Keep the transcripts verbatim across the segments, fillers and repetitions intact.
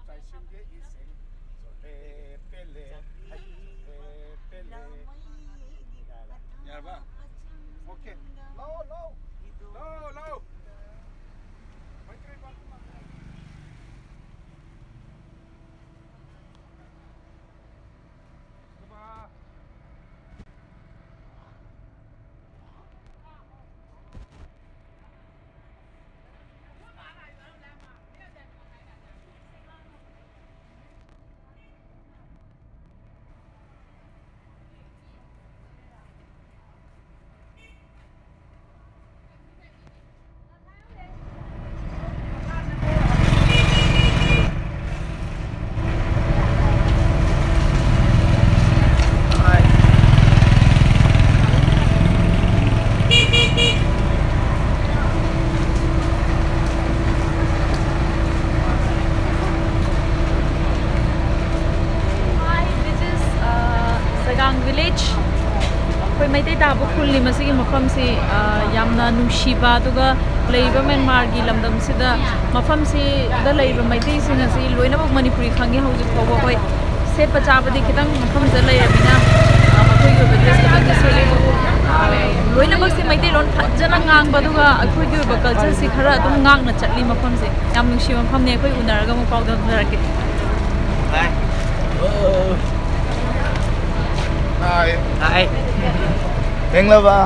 ꯆꯥꯏꯁꯤꯟꯒꯦ ꯏꯁꯩ꯫ ꯔꯦ ꯄꯦ ꯂꯦ, ꯍꯩ, ꯔꯦ ꯄꯦ ꯂꯦ꯫ ꯌꯥꯔꯕ? ꯑꯣꯀꯦ꯫ ꯂꯥꯎ, ꯂꯥꯎ꯫ ꯂꯥꯎ, ꯂꯥꯎ꯫ ꯃꯩꯇ꯭ꯔꯤ ꯄꯥꯈꯪ ꯂꯥꯛꯑꯦ꯫ ꯁꯨꯕ꯫ Hi, this is, uh, Sagang village. ꯑꯩꯈꯣꯏ ꯃꯩꯇꯩ ꯇꯥꯕ ꯈꯨꯜꯅꯤ꯫ ꯃꯁꯤꯒꯤ ꯃꯐꯝꯁꯤ, ꯑ, ꯌꯥꯝꯅ ꯅꯨꯡꯁꯤꯕ, ꯑꯗꯨꯒ ꯂꯩꯔꯤꯕ ꯃ꯭ꯌꯥꯟꯃꯥꯔꯒꯤ ꯂꯝꯗꯝꯁꯤꯗ, ꯃꯐꯝꯁꯤꯗ ꯂꯩꯔꯤꯕ ꯃꯩꯇꯩꯁꯤꯡ ꯑꯁꯤ ꯂꯣꯏꯅꯃꯛ ꯃꯅꯤꯄꯨꯔꯤ ꯈꯪꯉꯤ꯫ ꯍꯧꯖꯤꯛ ꯐꯥꯎꯕ ꯑꯩꯈꯣꯏ ꯁꯦꯠꯄ ꯆꯥꯕꯗꯤ ꯈꯤꯇꯪ ꯃꯐꯝꯗ ꯂꯩꯔꯕꯅꯤꯅ, ꯑ, ꯃꯈꯣꯏꯒꯤ ꯑꯣꯏꯕ ꯗ꯭ꯔꯦꯁ ꯈꯤꯇꯪꯗꯤ ꯁꯦꯠꯂꯤ꯫ ꯑ, ꯂꯣꯏꯅꯃꯛꯁꯦ ꯃꯩꯇꯩꯂꯣꯟ ꯐꯖꯅ ꯉꯥꯡꯕ, ꯑꯗꯨꯒ ꯑꯩꯈꯣꯏꯒꯤ ꯑꯣꯏꯕ ꯀꯜꯆꯔꯁꯤ ꯈꯔ ꯑꯗꯨꯝ ꯉꯥꯛꯅ ꯆꯠꯂꯤ ꯃꯐꯝꯁꯦ꯫ ꯌꯥꯝ ꯅꯨꯡꯁꯤꯕ ꯃꯐꯝꯅꯤ꯫ ꯑꯩꯈꯣꯏ ꯎꯅꯔꯒ ꯑꯃꯨꯛ ꯄꯥꯎ ꯇꯝꯖꯔꯛꯀꯦ꯫ ꯍꯥꯏ꯫ ꯍꯥꯏ꯫ ꯊꯦꯡꯂꯕ꯫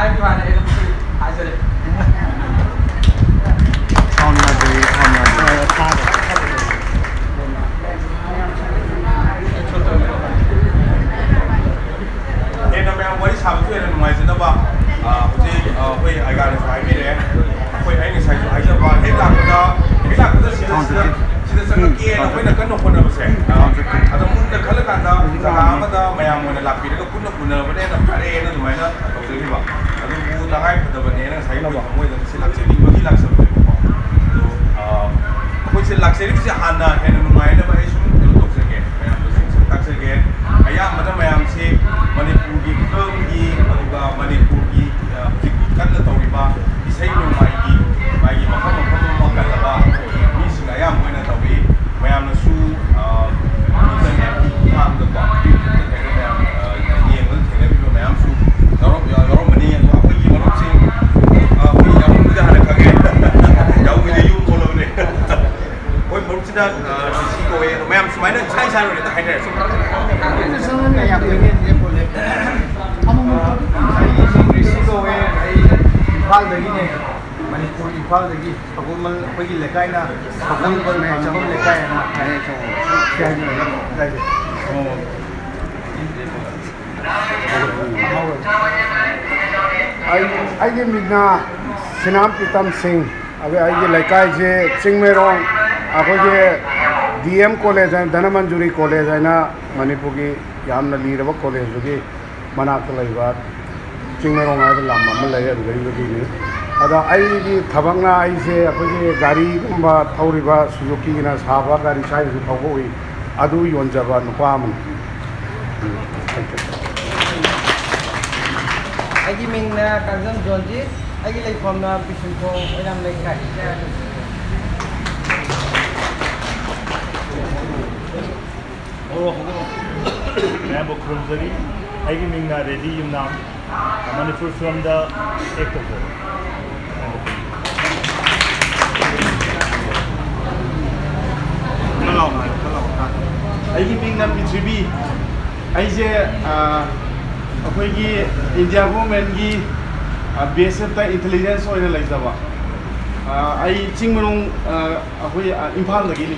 ꯍꯥꯏꯖꯔꯦ꯫ ꯁꯥꯎꯟ ꯌꯥꯗ꯭ꯔꯦ, ꯁꯥꯎꯟ ꯌꯥꯗ꯭ꯔꯦ꯫ ꯍꯦꯟꯅ ꯃꯌꯥꯝ ꯋꯥꯔꯤ ꯁꯥꯕꯁꯨ ꯍꯦꯟꯅ ꯅꯨꯡꯉꯥꯏꯖꯅꯕ, ꯑ, ꯍꯧꯖꯤꯛ, ꯑ, ꯑꯩꯈꯣꯏ ꯑꯩꯒꯥꯅꯁꯨ ꯍꯥꯏꯕꯤꯔꯛꯑꯦ꯫ ꯑꯩꯈꯣꯏ, ꯑꯩ ꯉꯁꯥꯏꯁꯨ ꯍꯥꯏꯖꯕ, ꯍꯦꯛ ꯂꯥꯛꯄꯗ, ꯍꯦꯛ ꯂꯥꯛꯄꯗ ꯁꯤꯗ, ꯁꯤꯗ, ꯁꯤꯗ ꯆꯪꯉꯛꯀꯦꯅ ꯑꯩꯈꯣꯏꯅ ꯀꯟꯅ ꯍꯣꯠꯅꯕꯁꯦ, ꯑ, ꯑꯗꯣ ꯃꯨꯟꯅ ꯈꯜꯂꯀꯥꯟꯗ ꯖꯒꯥ ꯑꯃꯗ ꯃꯌꯥꯝ ꯑꯣꯏꯅ ꯂꯥꯛꯄꯤꯔꯒ ꯄꯨꯟꯅ ꯎꯅꯕꯅ ꯍꯦꯟꯅ ꯐꯔꯦꯅ ꯑꯗꯨꯃꯥꯏꯅ ꯇꯧꯖꯔꯤꯕ꯫ ꯑꯗꯨꯕꯨ ꯇꯉꯥꯏ ꯐꯗꯕꯅꯦꯅ ꯉꯁꯥꯏ ꯑꯩꯈꯣꯏ ꯊꯃꯣꯏꯗ ꯁꯤ ꯂꯥꯛꯆꯅꯤꯡꯕꯒꯤ ꯂꯥꯛꯆꯕꯅꯦꯕꯀꯣ꯫ ꯑꯗꯣ, ꯑ, ꯑꯩꯈꯣꯏꯁꯦ ꯂꯥꯛꯆꯔꯤꯕꯁꯦ ꯍꯥꯟꯅ ꯍꯦꯟꯅ ꯅꯨꯡꯉꯥꯏꯅꯕ ꯑꯩ ꯁꯨꯝ ꯀꯩꯅꯣ ꯇꯧꯖꯒꯦ, ꯃꯌꯥꯝꯗ ꯁꯨꯝ ꯁꯨꯝ ꯇꯥꯛꯆꯒꯦ꯫ ꯑꯌꯥꯝꯕꯅ ꯃꯌꯥꯝꯁꯤ ꯃꯅꯤꯄꯨꯔꯒꯤ ꯐꯤꯕꯝꯒꯤ, ꯑꯗꯨꯒ ꯃꯅꯤꯄꯨꯔꯒꯤ, ꯑ, ꯍꯧꯖꯤꯛ ꯀꯟꯅ ꯇꯧꯔꯤꯕ ꯏꯁꯩ ꯅꯣꯡꯃꯥꯏꯒꯤ, ꯃꯥꯒꯤ ꯃꯐꯝ ꯃꯐꯝ ꯑꯃ ꯀꯜꯂꯕ ꯃꯤꯁꯤꯡ ꯑꯌꯥꯝꯕ ꯑꯣꯏꯅ ꯇꯧꯏ꯫ ꯃꯌꯥꯝꯅꯁꯨ, ꯑ, ꯏꯟꯇꯔꯅꯦꯠꯀꯤ ꯈꯨꯠꯊꯥꯡꯗꯀꯣ, ꯌꯨꯇ꯭ꯌꯨꯕꯇ ꯀꯩꯗ ꯃꯌꯥꯝ, ꯑ, ꯌꯦꯡꯕꯗ ꯊꯦꯡꯅꯕꯤꯕ ꯃꯌꯥꯝꯁꯨ ꯌꯥꯎꯔꯝ-, ꯌꯥꯎ-, ꯌꯥꯎꯔꯝꯃꯅꯤ꯫ ꯑꯗꯣ ꯑꯩꯈꯣꯏꯒꯤ ꯃꯔꯨꯞꯁꯤꯡ, ꯑ, ꯑꯩꯈꯣꯏ ꯌꯥꯎꯕꯗ ꯍꯥꯟꯅ ꯈꯪꯉꯦ꯫ ꯌꯥꯎꯕꯗ ꯌꯨꯝ ꯊꯣꯛꯂꯕꯅꯦ꯫ ꯑꯩꯈꯣꯏ ꯃꯔꯨꯞꯁꯤꯅ, ꯑ, ꯁꯤ ꯁꯤ ꯀꯧꯋꯦ꯫ ꯑꯗꯣ ꯃꯌꯥꯝ ꯁꯨꯃꯥꯏꯅ ꯏꯁꯥ ꯏꯁꯥꯅ ꯑꯣꯏꯅ ꯍꯥꯏꯅꯔꯁꯤ꯫ ꯑꯩꯒꯤ ꯃꯤꯡ ꯔꯤꯁꯤ ꯀꯧꯋꯦ꯫ ꯑꯩ ꯏꯝꯐꯥꯜꯗꯒꯤꯅꯦ꯫ ꯃꯅꯤꯄꯨꯔ, ꯏꯝꯐꯥꯜꯗꯒꯤ꯫ ꯁꯒꯣꯜꯕꯜ, ꯑꯩꯈꯣꯏꯒꯤ ꯂꯩꯀꯥꯏꯅ ꯁꯒꯣꯜꯕꯜ ꯃꯌꯥꯏ ꯆꯪꯐꯝ ꯂꯩꯀꯥꯏ ꯍꯥꯏꯅ ꯍꯥꯏ꯫ ꯁꯤ ꯍꯥꯏꯗꯣꯏꯅꯦ ꯂꯩꯀꯥꯏꯁꯦ꯫ ꯑꯩ, ꯑꯩꯒꯤ ꯃꯤꯡꯅ ꯁꯤꯅꯥꯝ ꯄ꯭ꯔꯤꯇꯝ ꯁꯤꯡ꯫ ꯑꯗ ꯑꯩꯒꯤ ꯂꯩꯀꯥꯏꯁꯦ ꯆꯤꯡꯃꯩꯔꯣꯡ, ꯑꯩꯈꯣꯏꯒꯤ ꯗꯤ ꯑꯦꯝ ꯀꯣꯂꯦꯖ ꯍꯥꯏꯅ, ꯙꯅꯃꯟꯖꯨꯔꯤ ꯀꯣꯂꯦꯖ ꯍꯥꯏꯅ ꯃꯅꯤꯄꯨꯔꯒꯤ ꯌꯥꯝꯅ ꯂꯤꯔꯕ ꯀꯣꯂꯦꯖꯇꯨꯒꯤ ꯃꯅꯥꯛꯇ ꯂꯩꯕ ꯆꯤꯡꯃꯩꯔꯣꯡ ꯍꯥꯏꯕ ꯂꯝ ꯑꯃ ꯂꯩ, ꯑꯗꯨꯗꯩꯗꯒꯤꯅꯤ꯫ ꯑꯗ ꯑꯩꯒꯤ ꯊꯕꯛꯅ, ꯑꯩꯁꯦ ꯑꯩꯈꯣꯏꯒꯤ ꯒꯥꯔꯤꯒꯨꯝꯕ ꯊꯧꯔꯤꯕ, ꯁꯨꯖꯨꯀꯤꯅ ꯁꯥꯕ ꯒꯥꯔꯤ ꯁ꯭ꯋꯥꯏꯗꯁꯨ ꯊꯧꯕ ꯎꯏ, ꯑꯗꯨ ꯌꯣꯟꯖꯕ ꯅꯨꯄꯥ ꯑꯃꯅꯤ꯫ ꯎꯝ, thank you꯫ ꯑꯩꯒꯤ ꯃꯤꯡꯅ ꯀꯥꯡꯖꯝ ꯖꯣꯟꯖꯤꯠ, ꯑꯩꯒꯤ ꯂꯩꯐꯝꯅ ꯕꯤꯁꯅꯨꯄꯨꯔ ꯑꯣꯏꯅꯥꯝ ꯂꯩꯀꯥꯏ꯫ ꯍꯧꯔꯣ, ꯍꯧꯔꯣ꯫ ꯃꯌꯥꯝꯕꯨ ꯈꯨꯔꯨꯝꯖꯔꯤ꯫ ꯑꯩꯒꯤ ꯃꯤꯡꯅ ꯔꯦꯗꯤ ꯌꯨꯝꯅꯥꯝ, ꯃꯅꯤꯄꯨꯔ ꯐꯤꯂꯝꯗ ꯑꯦꯛ ꯇꯧꯖꯔꯤ꯫ ꯈꯔ ꯂꯥꯎꯅ ꯍꯥꯏꯌꯨ, ꯈꯔ ꯂꯥꯎꯅ ꯇꯥꯗꯦ꯫ ꯑꯩꯒꯤ ꯃꯤꯡꯅ ꯄ꯭ꯔꯤꯊꯤꯕꯤ꯫ ꯑꯩꯁꯦ, ꯑ, ꯑꯩꯈꯣꯏꯒꯤ ꯏꯟꯗꯤꯌꯥ ꯒꯣꯔꯃꯦꯟꯒꯤ ꯕꯤ ꯑꯦꯁ ꯑꯦꯐꯇ ꯏꯟꯇꯦꯂꯤꯖꯦꯟꯁ ꯑꯣꯏꯅ ꯂꯩꯖꯕ꯫ ꯑ, ꯑꯩ ꯆꯤꯡꯃꯩꯔꯣꯡ, ꯑ, ꯑꯩꯈꯣꯏ, ꯑ, ꯏꯝꯐꯥꯜꯗꯒꯤꯅꯤ꯫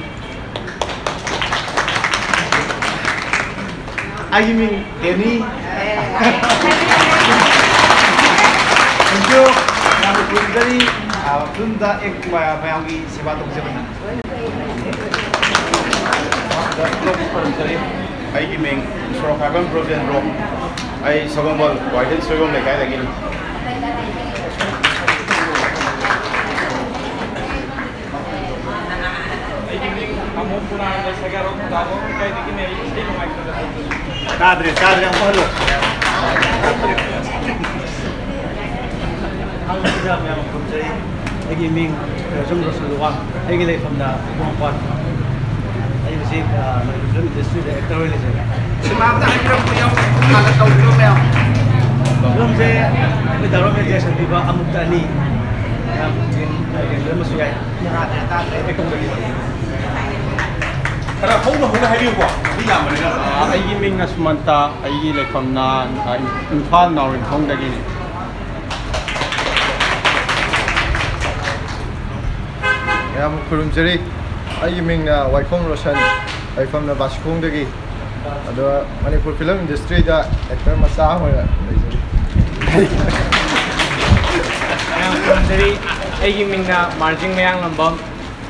ꯑꯩꯒꯤ ꯃꯤꯡ ꯗꯦꯅꯤ꯫ Thank you꯫ ꯌꯥꯝꯅ ꯀꯨꯏꯔꯒꯗꯤ, ꯑ, ꯐꯤꯂꯝꯗ ꯑꯦꯛ-, ꯃ-, ꯃꯌꯥꯝꯒꯤ ꯁꯦꯕꯥ ꯇꯧꯖꯕꯅꯤ꯫ ꯑꯩꯒꯤ ꯃꯤꯡ ꯁꯣꯔꯣꯛꯈꯥꯏꯕꯝ ꯕ꯭ꯔꯣꯖꯦꯟꯗ꯭ꯔꯣ꯫ ꯑꯩ ꯁꯒꯣꯜꯕꯜ ꯋꯥꯏꯗꯟ ꯁꯣꯏꯕꯝ ꯂꯩꯀꯥꯏꯗꯒꯤꯅꯤ꯫ ꯑꯩꯒꯤ ꯃꯤꯡ ꯑꯃꯣ ꯄꯨꯅꯥ ꯂꯩꯁꯥꯒꯤ ꯍꯔꯥꯎ ꯈꯨꯟꯗꯥꯕ ꯂꯩꯀꯥꯏꯗꯒꯤꯅꯦ꯫ ꯑꯩ ꯏꯁꯩ ꯅꯣꯡꯃꯥꯏ ꯈꯨꯟꯗꯥꯕ꯫ ꯇꯥꯗ꯭ꯔꯦ, ꯇꯥꯗ꯭ꯔꯦ, ꯑꯃꯨꯛ ꯍꯜꯂꯣ꯫ ꯍꯥꯏꯕꯁꯤꯗ ꯃꯌꯥꯝ ꯈꯨꯔꯨꯝꯖꯔꯤ꯫ ꯑꯩꯒꯤ ꯃꯤꯡ ꯔꯣꯖꯝ ꯔꯣꯁꯟ ꯂꯨꯋꯥꯡ꯫ ꯑꯩꯒꯤ ꯂꯩꯐꯝꯅ ꯈꯣꯡꯄꯥꯠ꯫ ꯑꯩ ꯍꯧꯖꯤꯛ, ꯑ, ꯃꯅꯤꯄꯨꯔ ꯐꯤꯂꯝ ꯏꯟꯗꯁꯇ꯭ꯔꯤꯗ ꯑꯦꯛꯇꯔ ꯑꯣꯏꯅ ꯂꯩꯖꯔꯤ꯫ ꯁꯤꯃꯥ ꯑꯝꯇ ꯍꯥꯏꯕꯤꯔꯝꯃꯨ, ꯌꯥꯎ-, ꯍꯥꯟꯅ ꯇꯧꯕꯤꯔꯣ ꯃꯌꯥꯝ꯫ ꯐꯤꯂꯝꯁꯦ ꯑꯩꯈꯣꯏ ꯗꯥ ꯔꯣꯃꯦꯟ ꯗꯤꯔꯦꯛꯁꯟ ꯄꯤꯕ ꯑꯃꯨꯛꯇ ꯑꯅꯤ꯫ ꯃꯌꯥꯝ ꯌꯦꯡ-, ꯌꯦꯡꯕꯤꯔꯝꯕꯁꯨ ꯌꯥꯏ꯫ ꯇꯥꯗ꯭ꯔꯦ, ꯇꯥꯗ꯭ꯔꯦ꯫ ꯑꯦꯛꯇꯔꯗꯒꯤ꯫ ꯈꯔ ꯍꯧꯅ ꯍꯧꯅ ꯍꯥꯏꯕꯤꯌꯨꯀꯣ, ꯃꯤ ꯌꯥꯝꯕꯅꯤꯅ꯫ ꯑ, ꯑꯩꯒꯤ ꯃꯤꯡꯅ ꯁꯨꯃꯟꯇ, ꯑꯩꯒꯤ ꯂꯩꯐꯝꯅ, ꯑ, ꯏꯝꯐꯥꯜ ꯅꯥꯎꯔꯦꯝꯊꯣꯡꯗꯒꯤꯅꯤ꯫ ꯃꯌꯥꯝ ꯈꯨꯔꯨꯝꯖꯔꯤ꯫ ꯑꯩꯒꯤ ꯃꯤꯡꯅ ꯋꯥꯏꯈꯣꯝ ꯔꯣꯁꯟ, ꯂꯩꯐꯝꯅ ꯕꯥꯁꯤꯈꯣꯡꯗꯒꯤ꯫ ꯑꯗꯣ ꯃꯅꯤꯄꯨꯔ ꯐꯤꯂꯝ ꯏꯟꯗꯁꯇ꯭ꯔꯤꯗ ꯑꯦꯛꯇꯔ ꯃꯆꯥ ꯑꯃ ꯑꯣꯏꯅ ꯂꯩꯖꯔꯤ꯫ ꯃꯌꯥꯝ ꯈꯨꯔꯨꯝꯖꯔꯤ꯫ ꯑꯩꯒꯤ ꯃꯤꯡꯅ ꯃꯥꯔꯖꯤꯡ ꯃꯌꯥꯡꯂꯝꯕꯝ꯫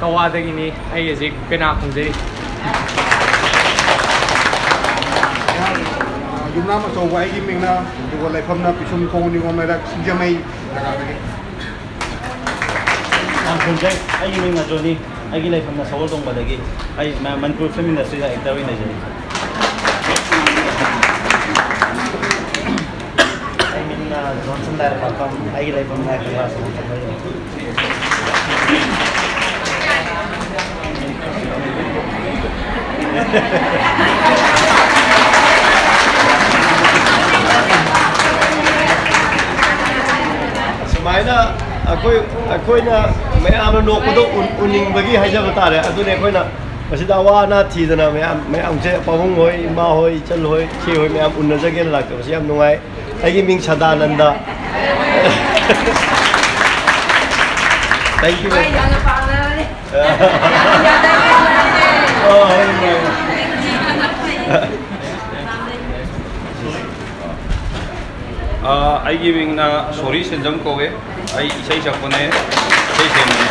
ꯀꯋꯥꯗꯒꯤꯅꯤ꯫ ꯑꯩ ꯍꯧꯖꯤꯛ ꯄꯦꯅꯥ ꯈꯣꯡꯖꯩ꯫ ꯌꯨꯝꯅꯥꯝ ꯑꯆꯧꯕ ꯑꯩꯒꯤ ꯃꯤꯡꯅ, ꯑꯗꯨꯒ ꯂꯩꯐꯝꯅ ꯄꯤꯁꯨꯝ ꯈꯣꯡ ꯅꯤꯉꯣꯝ ꯂꯩꯔꯛ ꯁꯤꯡꯖꯃꯩ ꯖꯒꯥꯗꯒꯤ꯫ ꯌꯥꯝ ꯈꯣꯡꯖꯩ꯫ ꯑꯩꯒꯤ ꯃꯤꯡꯅ ꯖꯣꯅꯤ꯫ ꯑꯩꯒꯤ ꯂꯩꯐꯝꯅ ꯁꯒꯣꯜ ꯇꯣꯡꯕꯗꯒꯤ꯫ ꯑꯩ ꯃ-, ꯃꯅꯤꯄꯨꯔ ꯐꯤꯂꯝ ꯏꯟꯗꯁꯇ꯭ꯔꯤꯗ ꯑꯦꯛꯇꯔ ꯑꯣꯏꯅ ꯂꯩꯖꯔꯤ꯫ ꯑꯩ ꯃꯤꯡꯅ ꯖꯣꯟꯁꯟ ꯂꯥꯏꯔꯦꯝꯕꯝ꯫ ꯑꯩꯒꯤ ꯂꯩꯐꯝꯅ ꯀꯪꯂꯥ ꯁꯣꯔꯣꯛ ꯆꯠꯊꯔꯤ꯫ ꯁꯨꯃꯥꯏꯅ ꯑꯩꯈꯣꯏ, ꯑꯩꯈꯣꯏꯅ ꯃꯌꯥꯝꯅ ꯅꯣꯛꯄꯗꯣ ꯎ-, ꯎꯅꯤꯡꯕꯒꯤ ꯍꯥꯏꯖꯕ ꯇꯥꯔꯦ꯫ ꯑꯗꯨꯅꯤ ꯑꯩꯈꯣꯏꯅ ꯃꯁꯤꯗ ꯑꯋꯥ ꯑꯅꯥ ꯊꯤꯗꯅ ꯃꯌꯥꯝ, ꯃꯌꯥꯝꯁꯦ, ꯄꯥꯕꯨꯡ ꯍꯣꯏ, ꯏꯃꯥ ꯍꯣꯏ, ꯏꯆꯜ ꯍꯣꯏ, ꯏꯆꯦ ꯍꯣꯏ ꯃꯌꯥꯝ ꯎꯅꯖꯒꯦꯅ ꯂꯥꯛꯆꯕꯁꯤ ꯌꯥꯝ ꯅꯨꯡꯉꯥꯏ꯫ ꯑꯩꯒꯤ ꯃꯤꯡ Sadananda. Thank you very much. ꯑ, ꯑꯩꯒꯤ ꯃꯤꯡꯅ ꯁꯣꯔꯤ ꯁꯦꯟꯖꯝ ꯀꯧꯋꯦ꯫ ꯑꯩ ꯏꯁꯩ ꯁꯛꯄꯅꯦ, ꯏꯁꯩ ꯁꯦꯝꯕꯅꯦ꯫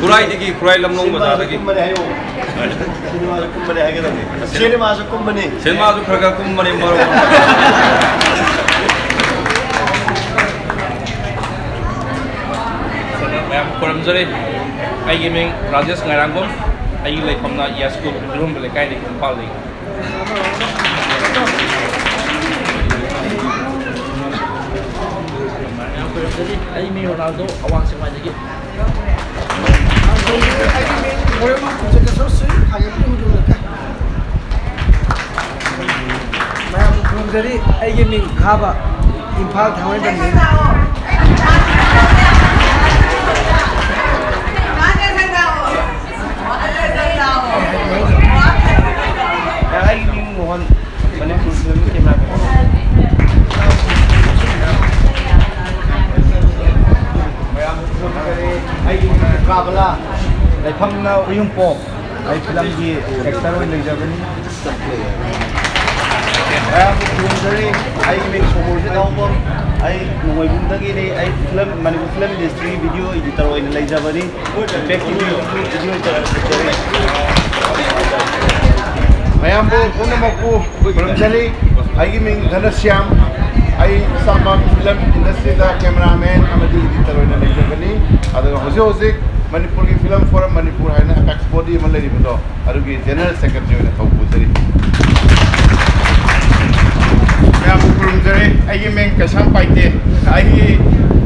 ꯈꯨꯔꯥꯏꯗꯒꯤ, ꯈꯨꯔꯥꯏ ꯂꯝꯂꯣꯡ ꯕꯖꯥꯔꯗꯒꯤ꯫ ꯀꯨꯝꯕꯅꯦ ꯍꯥꯏꯌꯣ꯫ ꯁꯤꯅꯦꯃꯥꯁꯨ ꯀꯨꯝꯕꯅꯦ ꯍꯥꯏꯒꯗꯕꯅꯦ꯫ ꯁꯤꯅꯦꯃꯥꯁꯨ ꯀꯨꯝꯕꯅꯦ꯫ ꯁꯤꯅꯦꯃꯥꯁꯨ ꯈꯔ ꯈꯔ ꯀꯨꯝꯕꯅꯦ, ꯃꯔꯛ ꯃꯔꯛ꯫ ꯃꯌꯥꯝ ꯈꯨꯔꯨꯝꯖꯔꯤ꯫ ꯑꯩꯒꯤ ꯃꯤꯡ ꯔꯥꯖꯦꯁ ꯉꯥꯏꯔꯥꯡꯕꯝ꯫ ꯑꯩꯒꯤ ꯂꯩꯐꯝꯅ ꯌꯥꯁꯀꯨꯜ ꯏꯔꯣꯝꯕ ꯂꯩꯀꯥꯏꯗꯒꯤ, ꯏꯝꯐꯥꯜꯗꯒꯤ꯫ ꯃꯌꯥꯝ ꯈꯨꯔꯨꯝꯖꯔꯤ꯫ ꯑꯩ ꯃꯤꯡ ꯔꯣꯅꯥꯜꯗꯣ, ꯑꯋꯥꯡ ꯁꯦꯛꯃꯥꯏꯗꯒꯤ꯫ ꯃꯌꯥꯝ ꯈꯨꯔꯨꯝꯖꯔꯤ꯫ ꯑꯩꯒꯤ ꯃꯤꯡ ꯈꯥꯕ, ꯏꯝꯐꯥꯜ ꯊꯥꯡꯃꯩꯕꯟꯗꯒꯤ꯫ ꯑꯩꯒꯤ ꯃꯤꯡ ꯃꯣꯍꯟ, ꯃꯅꯤꯄꯨꯔ ꯐꯤꯂꯝꯒꯤ ꯀꯦꯃꯦꯔꯥꯃꯦꯟ꯫ ꯃꯌꯥꯝ ꯈꯨꯔꯨꯝꯖꯔꯤ꯫ ꯑꯩꯒꯤ ꯃꯤꯡ ꯀꯥꯕꯂꯥ, ꯂꯩꯐꯝꯅ ꯎꯌꯨꯝꯄꯣꯛ꯫ ꯑꯩ ꯐꯤꯂꯝꯒꯤ ꯑꯦꯛꯇꯔ ꯑꯣꯏꯅ ꯂꯩꯖꯕꯅꯤ꯫ ꯃꯌꯥꯝꯕꯨ ꯈꯨꯔꯨꯝꯖꯔꯤ꯫ ꯑꯩꯒꯤ ꯃꯤꯡ ꯁꯣꯃꯣꯔꯖꯤꯠ ꯍꯥꯎꯕꯝ꯫ ꯑꯩ ꯅꯣꯡꯃꯩꯕꯨꯡꯗꯒꯤꯅꯤ꯫ ꯑꯩ film, Manipur film industry video editor ꯑꯣꯏꯅ ꯂꯩꯖꯕꯅꯤ꯫ Impact T V video editor ꯑꯣꯏꯅ ꯂꯩꯖꯕꯅꯤ꯫ ꯃꯌꯥꯝꯕꯨ ꯄꯨꯝꯅꯃꯛꯄꯨ ꯈꯨꯔꯨꯝꯖꯔꯤ꯫ ꯑꯩꯒꯤ ꯃꯤꯡ ꯘꯅꯁ꯭ꯌꯥꯝ꯫ ꯑꯩ ꯏꯁꯥꯃꯛ ꯐꯤꯂꯝ ꯏꯟꯗꯁꯇ꯭ꯔꯤꯗ ꯀꯦꯃꯦꯔꯥꯃꯦꯟ ꯑꯃꯗꯤ ꯏꯗꯤꯇꯔ ꯑꯣꯏꯅ ꯂꯩꯖꯕꯅꯤ꯫ ꯑꯗꯨꯒ ꯍꯧꯖꯤꯛ ꯍꯧꯖꯤꯛ ꯃꯅꯤꯄꯨꯔꯒꯤ ꯐꯤꯂꯝ ꯐꯣꯔꯝ ꯃꯅꯤꯄꯨꯔ ꯍꯥꯏꯅ ꯑꯦꯄꯦꯛꯁ ꯕꯣꯗꯤ ꯑꯃ ꯂꯩꯔꯤꯕꯗꯣ, ꯑꯗꯨꯒꯤ ꯖꯦꯅꯔꯦꯜ ꯁꯦꯀ꯭ꯔꯦꯇꯔꯤ ꯑꯣꯏꯅ ꯊꯧ ꯄꯨꯖꯔꯤ꯫ ꯃꯌꯥꯝꯕꯨ ꯈꯨꯔꯨꯝꯖꯔꯤ꯫ ꯑꯩꯒꯤ ꯃꯤꯡ ꯀꯩꯁꯥꯝ ꯄꯥꯏꯇꯦ꯫ ꯑꯩꯒꯤ,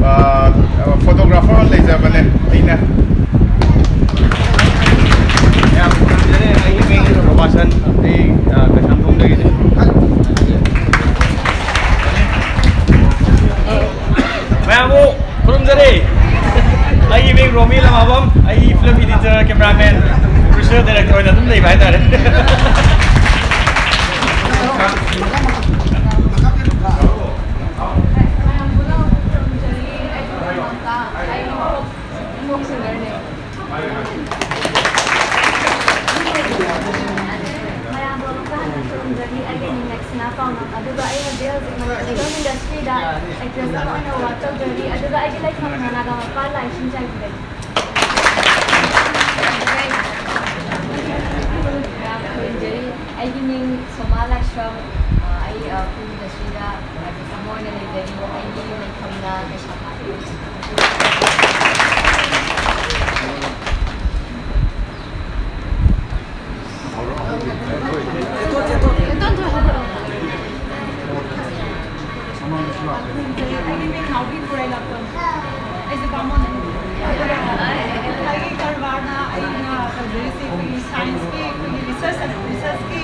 ꯑ, ꯐꯣꯇꯣꯒ꯭ꯔꯥꯐꯔ ꯑꯣꯏꯅ ꯂꯩꯖꯕꯅꯦ ꯑꯩꯅ꯫ ꯃꯌꯥꯝꯕꯨ ꯈꯨꯔꯨꯝꯖꯔꯤ꯫ ꯑꯩꯒꯤ ꯃꯤꯡ ꯔꯣꯕꯥꯁꯟ꯫ ꯑꯩ, ꯑ, ꯀꯩꯁꯥꯝꯊꯣꯡꯗꯒꯤꯅꯤ꯫ ꯃꯌꯥꯝꯕꯨ ꯈꯨꯔꯨꯝꯖꯔꯤ꯫ ꯑꯩꯒꯤ ꯃꯤꯡ ꯔꯣꯃꯤ ꯂꯃꯥꯕꯝ꯫ ꯑꯩ film editor, cameraman, producer, director ꯑꯣꯏꯅ ꯑꯗꯨꯝ ꯂꯩꯕ ꯍꯥꯏꯇꯥꯔꯦ꯫ ꯑꯦꯛꯇ꯭ꯔꯦꯁ ꯑꯃ ꯑꯣꯏꯅ ꯋꯥꯔꯛ ꯇꯧꯖꯔꯤ, ꯑꯗꯨꯒ ꯑꯩꯒꯤ ꯂꯩꯐꯝꯅ ꯅꯥꯒꯥꯃꯄꯥꯜ ꯂꯥꯏꯁꯤꯡ ꯆꯥꯏꯕꯤꯗꯒꯤ꯫ ꯌꯥꯝ ꯈꯨꯔꯨꯝꯖꯔꯤ꯫ ꯑꯩꯒꯤ ꯃꯤꯡ ꯁꯣꯃꯥ ꯂꯥꯏꯁ꯭ꯔꯝ꯫ ꯑ, ꯑꯩ, ꯑ, ꯐꯤꯜꯝ ꯏꯟꯗꯁꯇ꯭ꯔꯤꯗ ꯑꯥꯔꯇꯤꯁ ꯑꯃ ꯑꯣꯏꯅ ꯂꯩꯖꯔꯤ꯫ ꯑꯩꯒꯤ ꯂꯩꯐꯝꯅ ꯀꯩꯁꯥꯝꯄꯥꯠ꯫ ꯑꯩꯒꯤ ꯃꯤꯡ ꯅꯥꯎꯕꯤ ꯈꯨꯔꯥꯏꯂꯥꯛꯄꯝ꯫ ꯑꯩꯁꯦ ꯕꯥꯃꯣꯟꯅꯦ꯫ ꯑꯗꯨꯒ ꯑꯩꯒꯤ ꯀꯔꯕꯥꯔꯅ, ꯑꯩꯅ ꯇꯧꯖꯔꯤꯁꯦ ꯑꯩꯈꯣꯏꯒꯤ ꯁꯥꯏꯟꯁꯀꯤ, ꯑꯩꯈꯣꯏꯒꯤ ꯔꯤꯁꯔꯁ, ꯔꯤꯁꯔꯁꯀꯤ,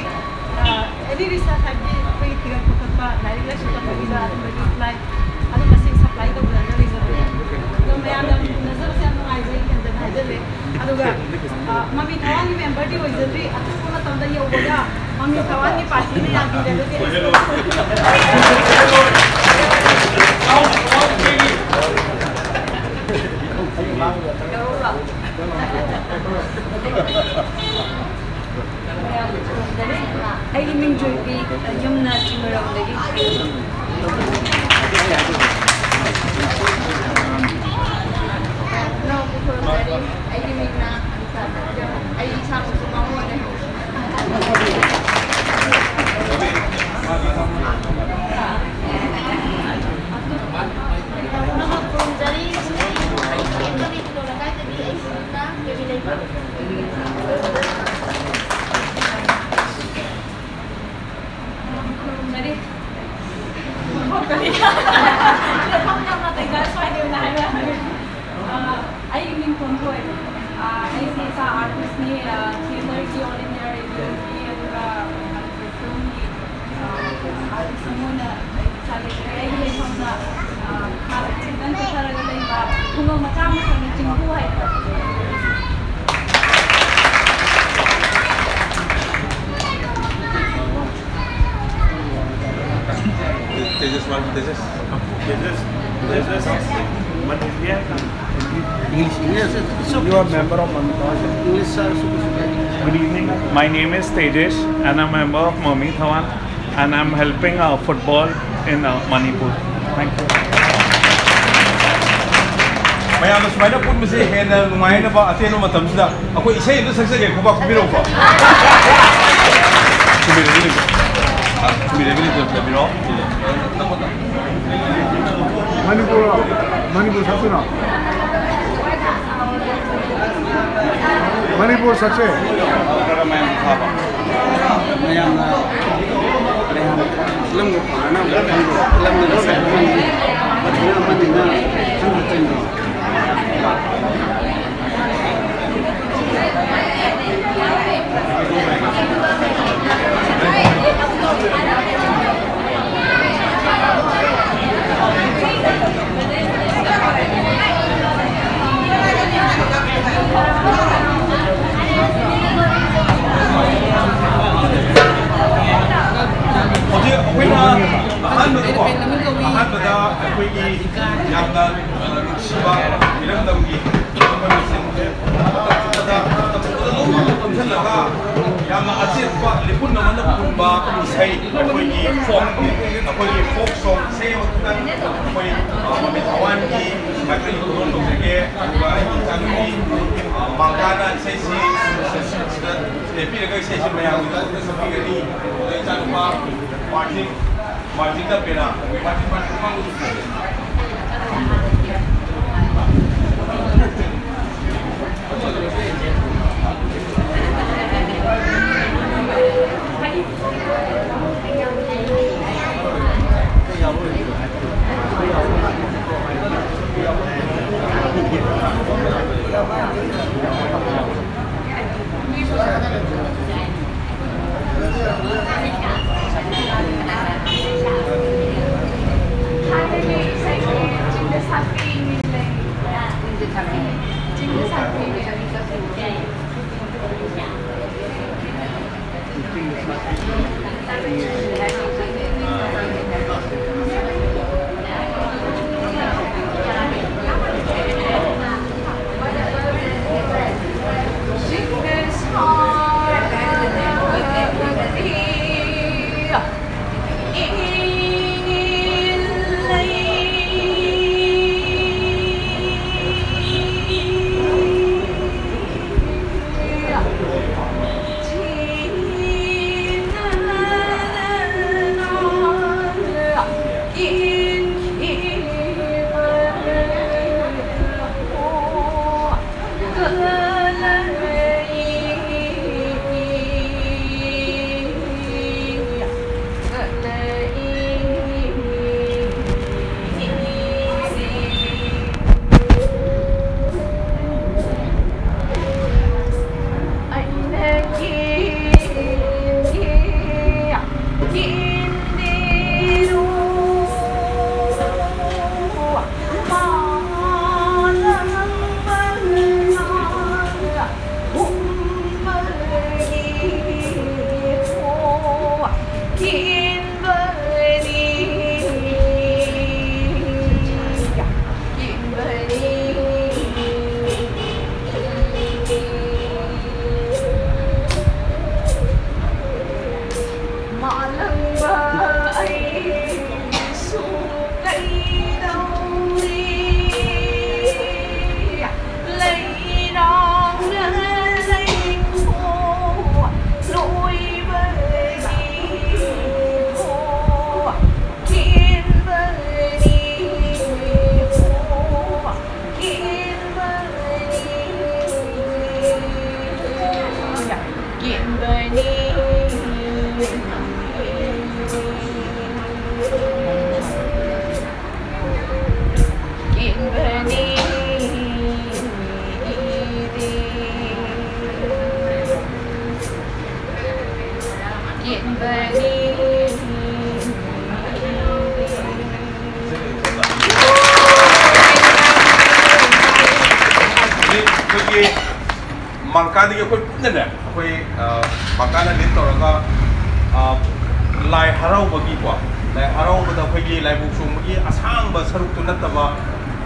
ꯑ, ꯑꯦꯅꯤ ꯔꯤꯁꯔꯁ ꯍꯥꯏꯕꯗꯤ ꯑꯩꯈꯣꯏꯒꯤ ꯊꯤꯒꯠꯄ ꯈꯣꯠꯄ, ꯂꯥꯏꯔꯤꯛ ꯂꯥꯏꯁꯨ ꯇꯝꯕꯒꯤꯗ ꯑꯗꯨꯝꯕꯒꯤ ꯁꯄ꯭ꯂꯥꯏ, ꯑꯗꯨꯝꯕ ꯁꯤ ꯁꯄ꯭ꯂꯥꯏ ꯇꯧꯖꯔꯒ ꯂꯩꯖꯕꯅꯦ꯫ ꯑꯗꯣ ꯃꯌꯥꯝꯅ ꯎꯅꯖꯕꯁꯦ ꯌꯥꯝ ꯅꯨꯡꯉꯥꯏꯖꯩ, ꯍꯦꯟꯖꯟꯅ ꯍꯥꯏꯖꯜꯂꯦ꯫ ꯑꯗꯨꯒ, ꯑ, ꯃꯃꯤ ꯊꯋꯥꯟꯒꯤ ꯃꯦꯝꯕꯔꯗꯤ ꯑꯣꯏꯖꯗ꯭ꯔꯤ, ꯑꯊꯨꯕ ꯃꯇꯝꯗ ꯌꯧꯕꯒ ꯃꯃꯤ ꯊꯋꯥꯟꯒꯤ ꯄꯥꯔꯇꯤꯅ ꯌꯥꯕꯤꯔꯒꯗꯤ ꯑꯩꯁꯨ ꯌꯥꯎꯔꯨꯔꯣ꯫ ꯑꯩꯒꯤ ꯃꯤꯡ ꯖꯣꯏꯕꯤ, ꯌꯨꯝꯅ ꯆꯤꯡꯃꯩꯔꯣꯡꯗꯒꯤ꯫ ꯑꯩꯒꯤ ꯃꯤꯡꯅ ꯑꯩ ꯏꯁꯥꯃꯛꯁꯨ ꯕꯥꯃꯣꯟꯅꯦ꯫ ꯈꯨꯔꯨꯝꯖꯔꯤ꯫ ꯑꯩꯒꯤ ꯃꯤꯡꯅ ꯂꯩꯃ꯫ ꯈꯨꯔꯨꯝꯖꯔꯤ꯫ ꯐꯝ ꯌꯥꯝꯅ ꯇꯩꯖ ꯁ꯭ꯋꯥꯏꯗ ꯑꯣꯏꯅ ꯍꯥꯏꯕ꯫ ꯑ, ꯑꯩꯒꯤ ꯃꯤꯡ ꯊꯣꯟꯊꯣꯏ꯫ ꯑ, ꯑꯩꯁꯦ ꯏꯁꯥ ꯑꯥꯔꯇꯤꯁꯅꯤ꯫ ꯑ, ꯊꯤꯌꯦꯇꯔꯒꯤ, ꯑꯣꯜ ꯏꯟꯗꯤꯌꯥ ꯔꯦꯗꯤꯑꯣꯒꯤ, ꯑꯗꯨꯒ ꯃꯅꯤꯄꯨꯔ ꯐꯤꯂꯝꯒꯤ, ꯑ, ꯑꯥꯔꯇꯤꯁ ꯑꯃ ꯑꯣꯏꯅ ꯑꯩ ꯏꯁꯥꯒꯤ ꯑꯩꯒꯤ ꯂꯩꯐꯝꯗ, ꯑ, ꯈꯤꯇꯪ ꯆꯠꯊꯔꯒ ꯂꯩꯕ ꯈꯨꯡꯒꯪ ꯃꯆꯥ ꯑꯃꯈꯛꯅꯤ, ꯆꯤꯡꯈꯨ ꯍꯥꯏꯕꯗꯣ꯫ Tejas, Tejas. Tejas, Tejas, English, English. You are member of Mamita. English, sir. Good evening. My name is Tejas, and I'm a member of Mamita One, and I'm helping, uh, football in, uh, Manipur. ꯃꯌꯥꯝꯅ ꯁꯨꯃꯥꯏꯅ ꯄꯨꯟꯕꯁꯦ ꯍꯦꯟꯅ ꯅꯨꯡꯉꯥꯏꯅꯕ ꯑꯇꯦꯟꯕ ꯃꯇꯝꯁꯤꯗ ꯑꯩꯈꯣꯏ ꯏꯁꯩ ꯑꯝꯇ ꯁꯛꯆꯒꯦ, ꯈꯨꯕꯥꯛ ꯈꯨꯕꯤꯔꯛꯎꯀꯣ꯫ ꯁꯨꯃꯤꯔꯦꯕꯤ ꯂꯩꯕ꯭ꯔꯣ? ꯑ, ꯁꯨꯃꯤꯔꯦꯕꯤ ꯂꯩꯕ꯭ꯔꯣ? ꯂꯩꯕꯤꯔꯣ꯫ ꯃꯅꯤꯄꯨꯔ, ꯃꯅꯤꯄꯨꯔ ꯁꯛꯇꯨꯅ꯫ ꯃꯅꯤꯄꯨꯔ ꯁꯛꯁꯦ꯫ ꯃꯌꯥꯝꯅ, ꯃꯌꯥꯝ ꯐꯤꯂꯝꯒ ꯐꯪꯅꯅꯕ ꯈꯪꯗꯦ꯫ ꯐꯤꯂꯝꯗꯨꯅ ꯁꯛꯄ ꯉꯝꯗꯦ꯫ ꯃꯗꯨꯅ ꯑꯃꯅꯤꯅ ꯈꯪꯕ ꯆꯪꯗꯦ꯫ ꯍꯧꯖꯤꯛ ꯑꯩꯈꯣꯏꯅ ꯑꯍꯥꯟꯕꯗꯀꯣ, ꯑꯍꯥꯟꯕꯗ ꯑꯩꯈꯣꯏꯒꯤ ꯌꯥꯝꯅ, ꯑ, ꯅꯨꯡꯁꯤꯕ ꯏꯔꯝꯗꯝꯒꯤ ꯃꯐꯝꯁꯤꯡꯁꯦ ꯃꯇꯝ ꯆꯨꯞꯄꯗ, ꯃꯇꯝ ꯆꯨꯞꯄꯗ ꯂꯣꯏꯅꯃꯛ ꯄꯨꯟꯁꯤꯜꯂꯒ ꯌꯥꯝꯅ ꯑꯆꯦꯠꯄ ꯂꯤꯄꯨꯟ ꯑꯃꯅ ꯄꯨꯟꯕ ꯏꯁꯩ, ꯑꯩꯈꯣꯏꯒꯤ ꯐꯣꯛ, ꯑꯩꯈꯣꯏꯒꯤ ꯐꯣꯛ ꯁꯣꯡ ꯏꯁꯩ ꯑꯃꯈꯛꯇꯪ ꯑꯩꯈꯣꯏ, ꯑ, ꯃꯃꯤꯠ ꯊꯋꯥꯟꯒꯤ ꯃꯥꯏꯀꯩꯗꯒꯤ ꯄ꯭ꯔꯣꯖꯦꯛ ꯇꯧꯖꯒꯦ꯫ ꯑꯗꯨꯒ ꯑꯩꯒꯤ ꯏꯆꯥꯅꯨꯄꯤ, ꯑ, ꯃꯪꯒꯥꯅ ꯏꯁꯩꯁꯤ ꯁꯤꯗ ꯂꯦꯞꯄꯤꯔꯒ ꯏꯁꯩꯁꯤ ꯃꯌꯥꯝꯒꯤꯗꯃꯛꯇ ꯁꯛꯄꯤꯒꯅꯤ꯫ ꯑꯗꯨꯒ ꯏꯆꯥꯅꯨꯄꯥ ꯃꯥꯔꯇꯤꯟ, ꯃꯥꯔꯇꯤꯟ ꯇꯞꯄꯦꯅ, ꯃꯥꯔꯇꯤꯟ, ꯃꯥꯔꯇꯤꯟ, ꯃꯥꯔꯇꯤꯟ꯫ ꯃꯥꯡꯀꯥꯗꯒꯤ ꯑꯩꯈꯣꯏ ꯄꯨꯟꯅꯅꯦ, ꯑꯩꯈꯣꯏ, ꯑ, ꯃꯥꯡꯀꯥꯅ ꯂꯤꯠ ꯇꯧꯔꯒ, ꯑ, ꯂꯥꯏ ꯍꯔꯥꯎꯕꯒꯤꯀꯣ, ꯂꯥꯏ ꯍꯔꯥꯎꯕꯗ ꯑꯩꯈꯣꯏꯒꯤ ꯂꯥꯏꯕꯨꯛ ꯆꯣꯡꯕꯒꯤ ꯑꯁꯥꯡꯕ ꯁꯔꯨꯛꯇꯨ ꯅꯠꯇꯕ,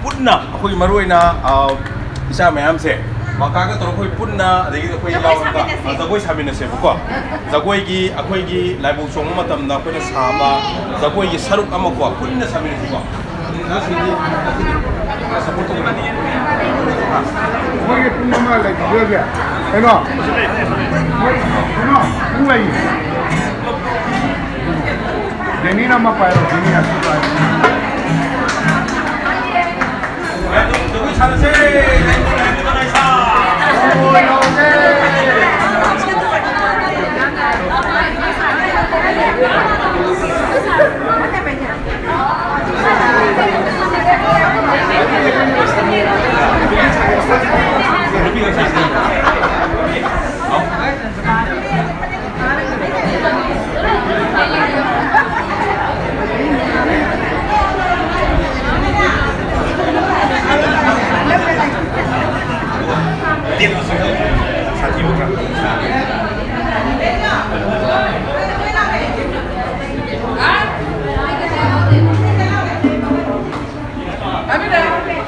ꯄꯨꯟꯅ ꯑꯩꯈꯣꯏ ꯃꯔꯨ ꯑꯣꯏꯅ, ꯑ, ꯏꯆꯥ ꯃꯌꯥꯝꯁꯦ ꯃꯥꯡꯀꯥꯒ ꯇꯧꯔꯒ ꯑꯩꯈꯣꯏ ꯄꯨꯟꯅ, ꯑꯗꯒꯤꯗꯤ ꯑꯩꯈꯣꯏ ꯖꯒꯣꯏ ꯌꯥꯎꯔꯒ, ꯁꯥꯃꯤꯟꯅꯁꯦ꯫ ꯑ, ꯖꯒꯣꯏ ꯁꯥꯃꯤꯟꯅꯁꯦꯕꯀꯣ꯫ ꯖꯒꯣꯏꯒꯤ, ꯑꯩꯈꯣꯏꯒꯤ ꯂꯥꯏꯕꯨꯛ ꯆꯣꯡꯕ ꯃꯇꯝꯗ ꯑꯩꯈꯣꯏꯅ ꯁꯥꯕ ꯖꯒꯣꯏꯒꯤ ꯁꯔꯨꯛ ꯑꯃꯀꯣ, ꯄꯨꯟꯅ ꯁꯥꯃꯤꯟꯅꯁꯤꯀꯣ꯫ ꯃꯣꯏꯒꯤ ꯄꯨꯡ ꯑꯃ ꯂꯩꯈꯤꯗꯣꯏꯁꯦ꯫ ꯀꯩꯅꯣ? ꯃꯣꯏ, ꯀꯩꯅꯣ? ꯄꯨꯡ ꯂꯩ꯫ ꯗꯦꯅꯤꯅ ꯑꯃ ꯄꯥꯏꯔꯣ, ꯗꯦꯅꯤ ꯑꯁꯤ ꯄꯥꯏꯔꯣ꯫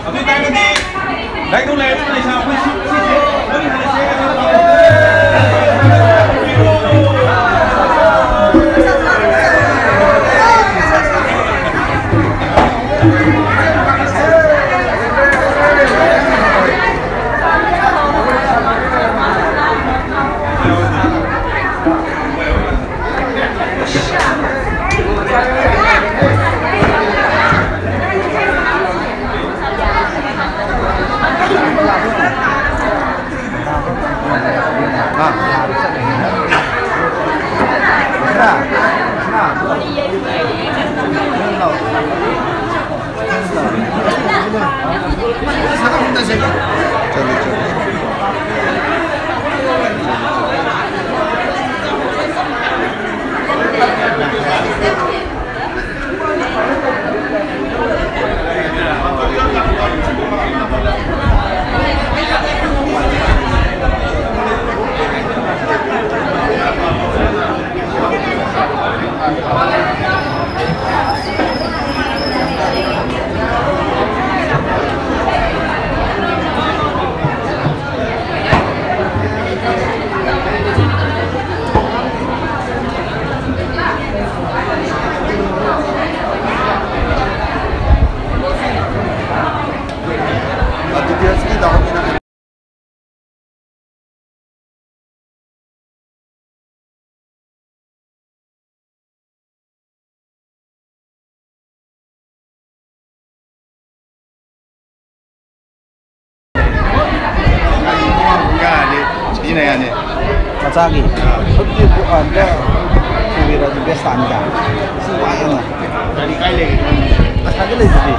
ꯑꯗꯨ ꯑꯣꯏꯇꯥꯔꯒꯗꯤ ꯂꯥꯏꯙꯧ ꯂꯥꯏ ꯑꯗꯨꯅ ꯂꯩꯁꯥ ꯑꯩꯈꯣꯏ ꯁꯤ, ꯁꯤꯁꯦ ꯃꯔꯤ ꯍꯜꯂꯁꯦ꯫ ꯁꯤꯅ ꯌꯥꯅꯤ꯫ ꯃꯆꯥꯒꯤ ꯍꯧꯖꯤꯛꯇꯤ ꯗꯨꯀꯥꯟꯗ ꯄꯨꯕꯤꯔꯗꯤ ꯕꯦꯁ ꯇꯥꯅꯤꯗ꯫ ꯁꯤ ꯋꯥꯏ ꯑꯃ꯫ ꯒꯥꯔꯤ ꯀꯥꯏ ꯂꯩꯒꯦ? ꯑꯁꯥꯗ ꯂꯩꯗꯨꯗꯤ꯫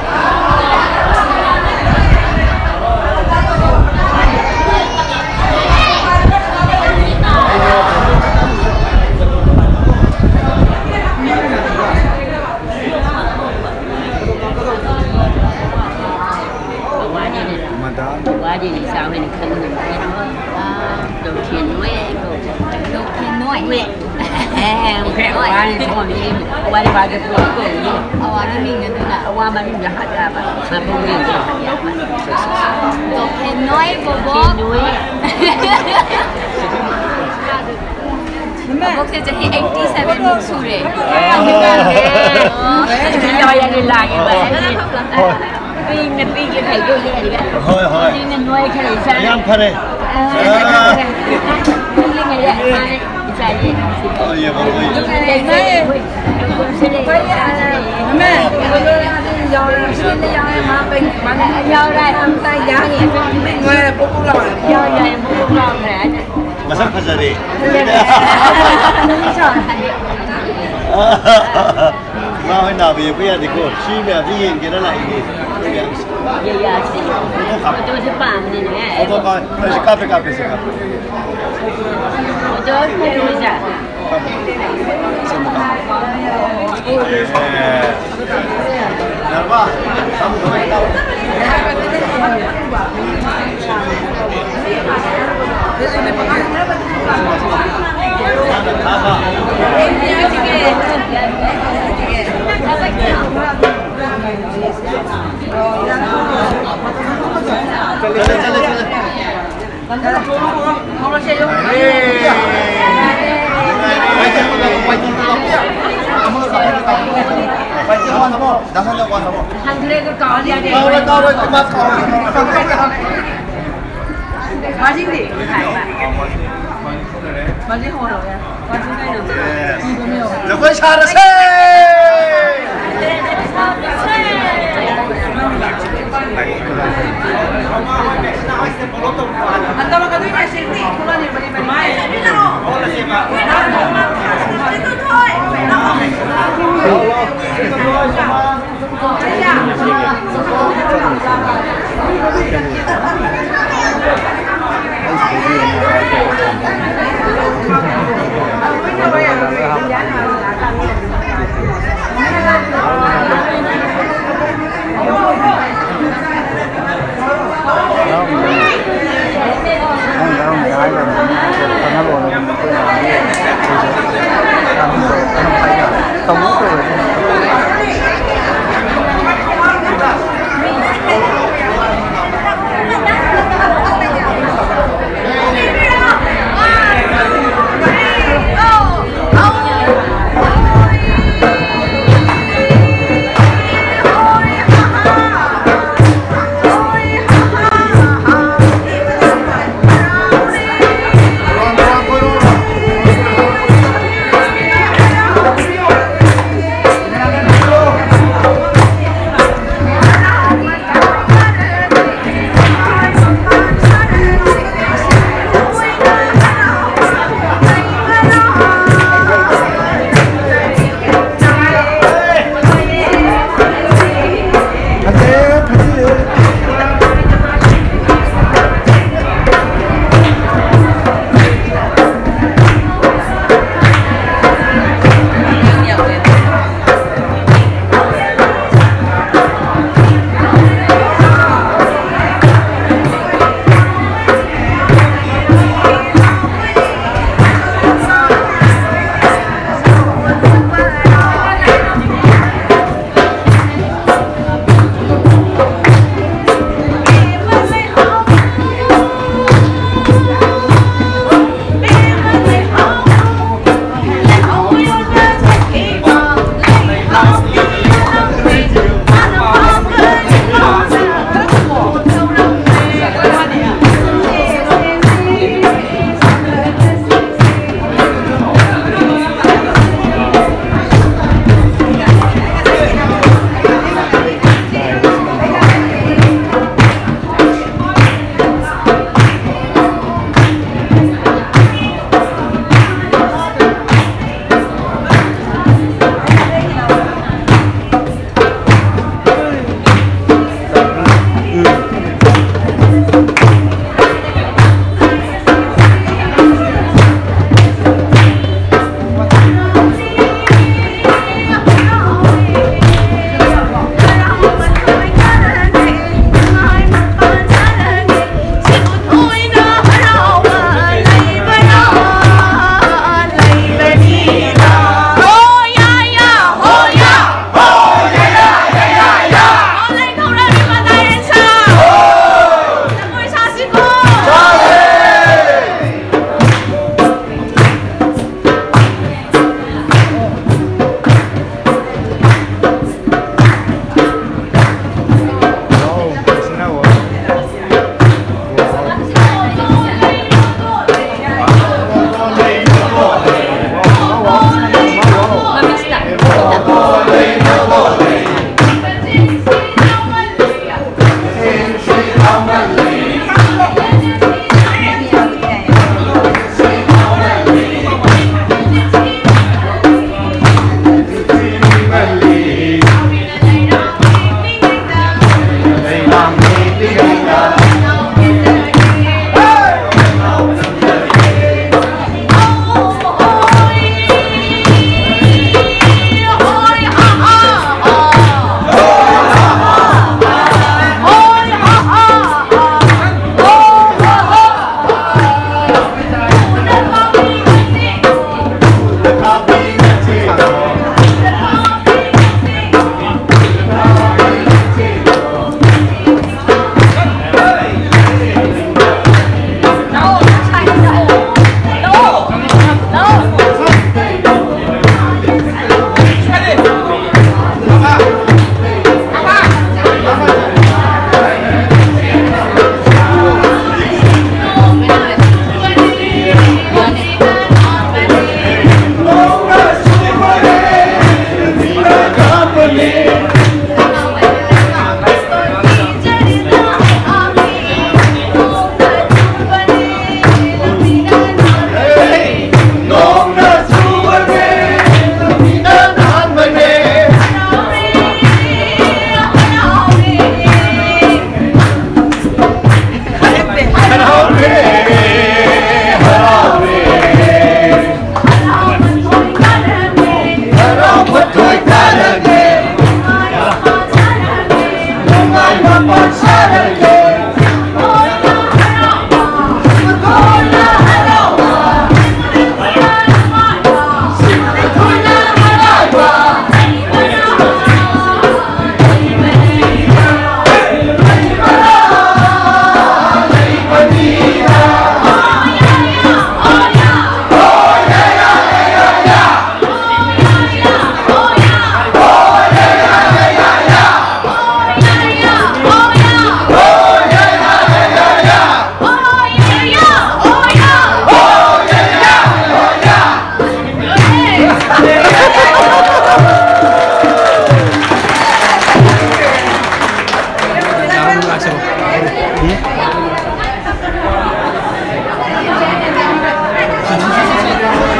ꯃꯗꯥ꯫ ꯋꯥꯔꯤꯅꯤ ꯆꯥꯎꯋꯦꯅ ꯈꯪꯉꯤ꯫ ꯗꯣꯛꯇꯔ ꯅꯣꯏ ꯍꯥꯏꯕ꯭ꯔꯣ? ꯗꯣꯛꯇꯔ ꯅꯣꯏ꯫ ꯅꯣꯏ꯫ ꯑꯦ, ꯋꯥꯔꯤ ꯊꯣꯛꯑꯝꯃꯤ꯫ ꯋꯥꯔꯤ ꯋꯥꯗ ꯄꯨꯔꯛꯄ ꯑꯣꯏꯅꯤ꯫ ꯑꯋꯥ ꯃꯃꯤꯡ ꯑꯗꯨꯅ꯫ ꯑꯋꯥ ꯃꯃꯤꯡꯗ ꯍꯥꯠꯂꯕ꯫ ꯃꯄꯨꯡꯁꯤꯡꯗꯣ ꯍꯥꯠꯂꯕ꯫ ꯗꯣꯛꯇꯔ ꯅꯣꯏ ꯕꯣꯕꯣꯛ꯫ ꯗꯣꯛꯇꯔ ꯅꯣꯏ꯫ ꯕꯣꯕꯣꯛꯁꯦ ꯆꯍꯤ eighty seven ꯃꯨꯛ ꯁꯨꯔꯦ꯫ ꯑꯣ꯫ ꯂꯣꯏꯔꯦ, ꯂꯥꯛꯑꯦ꯫ ꯍꯣꯏ꯫ ꯅꯨꯄꯤꯅ ꯅꯨꯄꯤꯒꯤ ꯐꯩꯗꯣ ꯂꯩꯔꯒ꯫ ꯍꯣꯏ, ꯍꯣꯏ꯫ ꯅꯨꯄꯤꯅ ꯅꯣꯏ ꯈꯔ ꯏꯆꯥ꯫ ꯌꯥꯝ ꯐꯔꯦ꯫ ꯑ, ꯑ꯫ ꯅꯨꯄꯤꯅ ꯃꯥꯅ ꯏꯆꯥꯁꯦ꯫ ꯍꯣꯏ, ꯌꯦꯡꯉꯣ, ꯍꯣꯏ, ꯌꯦꯡꯉꯣ꯫ ꯂꯩ, ꯂꯩ, ꯂꯩ꯫ ꯃꯃꯦ, ꯌꯥꯎꯔꯦ, ꯌꯥꯎꯔꯦ, ꯃꯥ ꯄꯩ-, ꯃꯥꯅꯦ꯫ ꯌꯥꯎꯔꯦ꯫ ꯑꯝꯇ ꯌꯥꯅꯤ꯫ ꯅꯨꯡꯉꯥꯏꯔꯦ, ꯄꯣꯛ ꯄꯣꯛ ꯂꯥꯎꯔꯦ꯫ ꯌꯥꯎꯔꯦ, ꯄꯣꯛ ꯄꯣꯛ ꯂꯥꯎꯔꯦ꯫ ꯃꯁꯛ ꯐꯖꯔꯦ꯫ ꯏꯃꯥ ꯍꯣꯏ ꯅꯥꯕ ꯌꯦꯛꯄ ꯌꯥꯗꯦꯀꯣ꯫ ꯁꯤ ꯃꯌꯥꯝꯁꯤ ꯌꯦꯡꯒꯦꯅ ꯂꯥꯛꯏꯅꯦ꯫ ꯌꯥ-, ꯌꯥꯁꯤ꯫ ꯐꯣꯇꯣ ꯀꯥꯞꯄꯦ꯫ ꯐꯣꯇꯣꯁꯦ ꯄꯥꯝꯃꯤꯅꯦ꯫ ꯐꯣꯇꯣ ꯀꯥꯞ-, ꯑꯩꯁꯦ ꯀꯥꯞꯄꯦ, ꯀꯥꯞꯄꯦ, ꯁꯦ ꯀꯥꯞꯄꯦ꯫ ꯐꯣꯇꯣ ꯐꯣꯇꯣꯁꯦ꯫ ꯀꯥꯞꯄꯦ꯫ ꯁꯦ ꯑꯃꯨꯛ ꯀꯥꯞꯄꯦ꯫ ꯑꯦ꯫ ꯖꯒꯣꯏ ꯁꯥꯔꯁꯦ! ꯍꯟꯗꯛ ꯑꯗꯨꯏ ꯃꯦꯁꯦꯖꯇꯤ ꯊꯣꯛꯂꯛꯑꯅꯤ꯫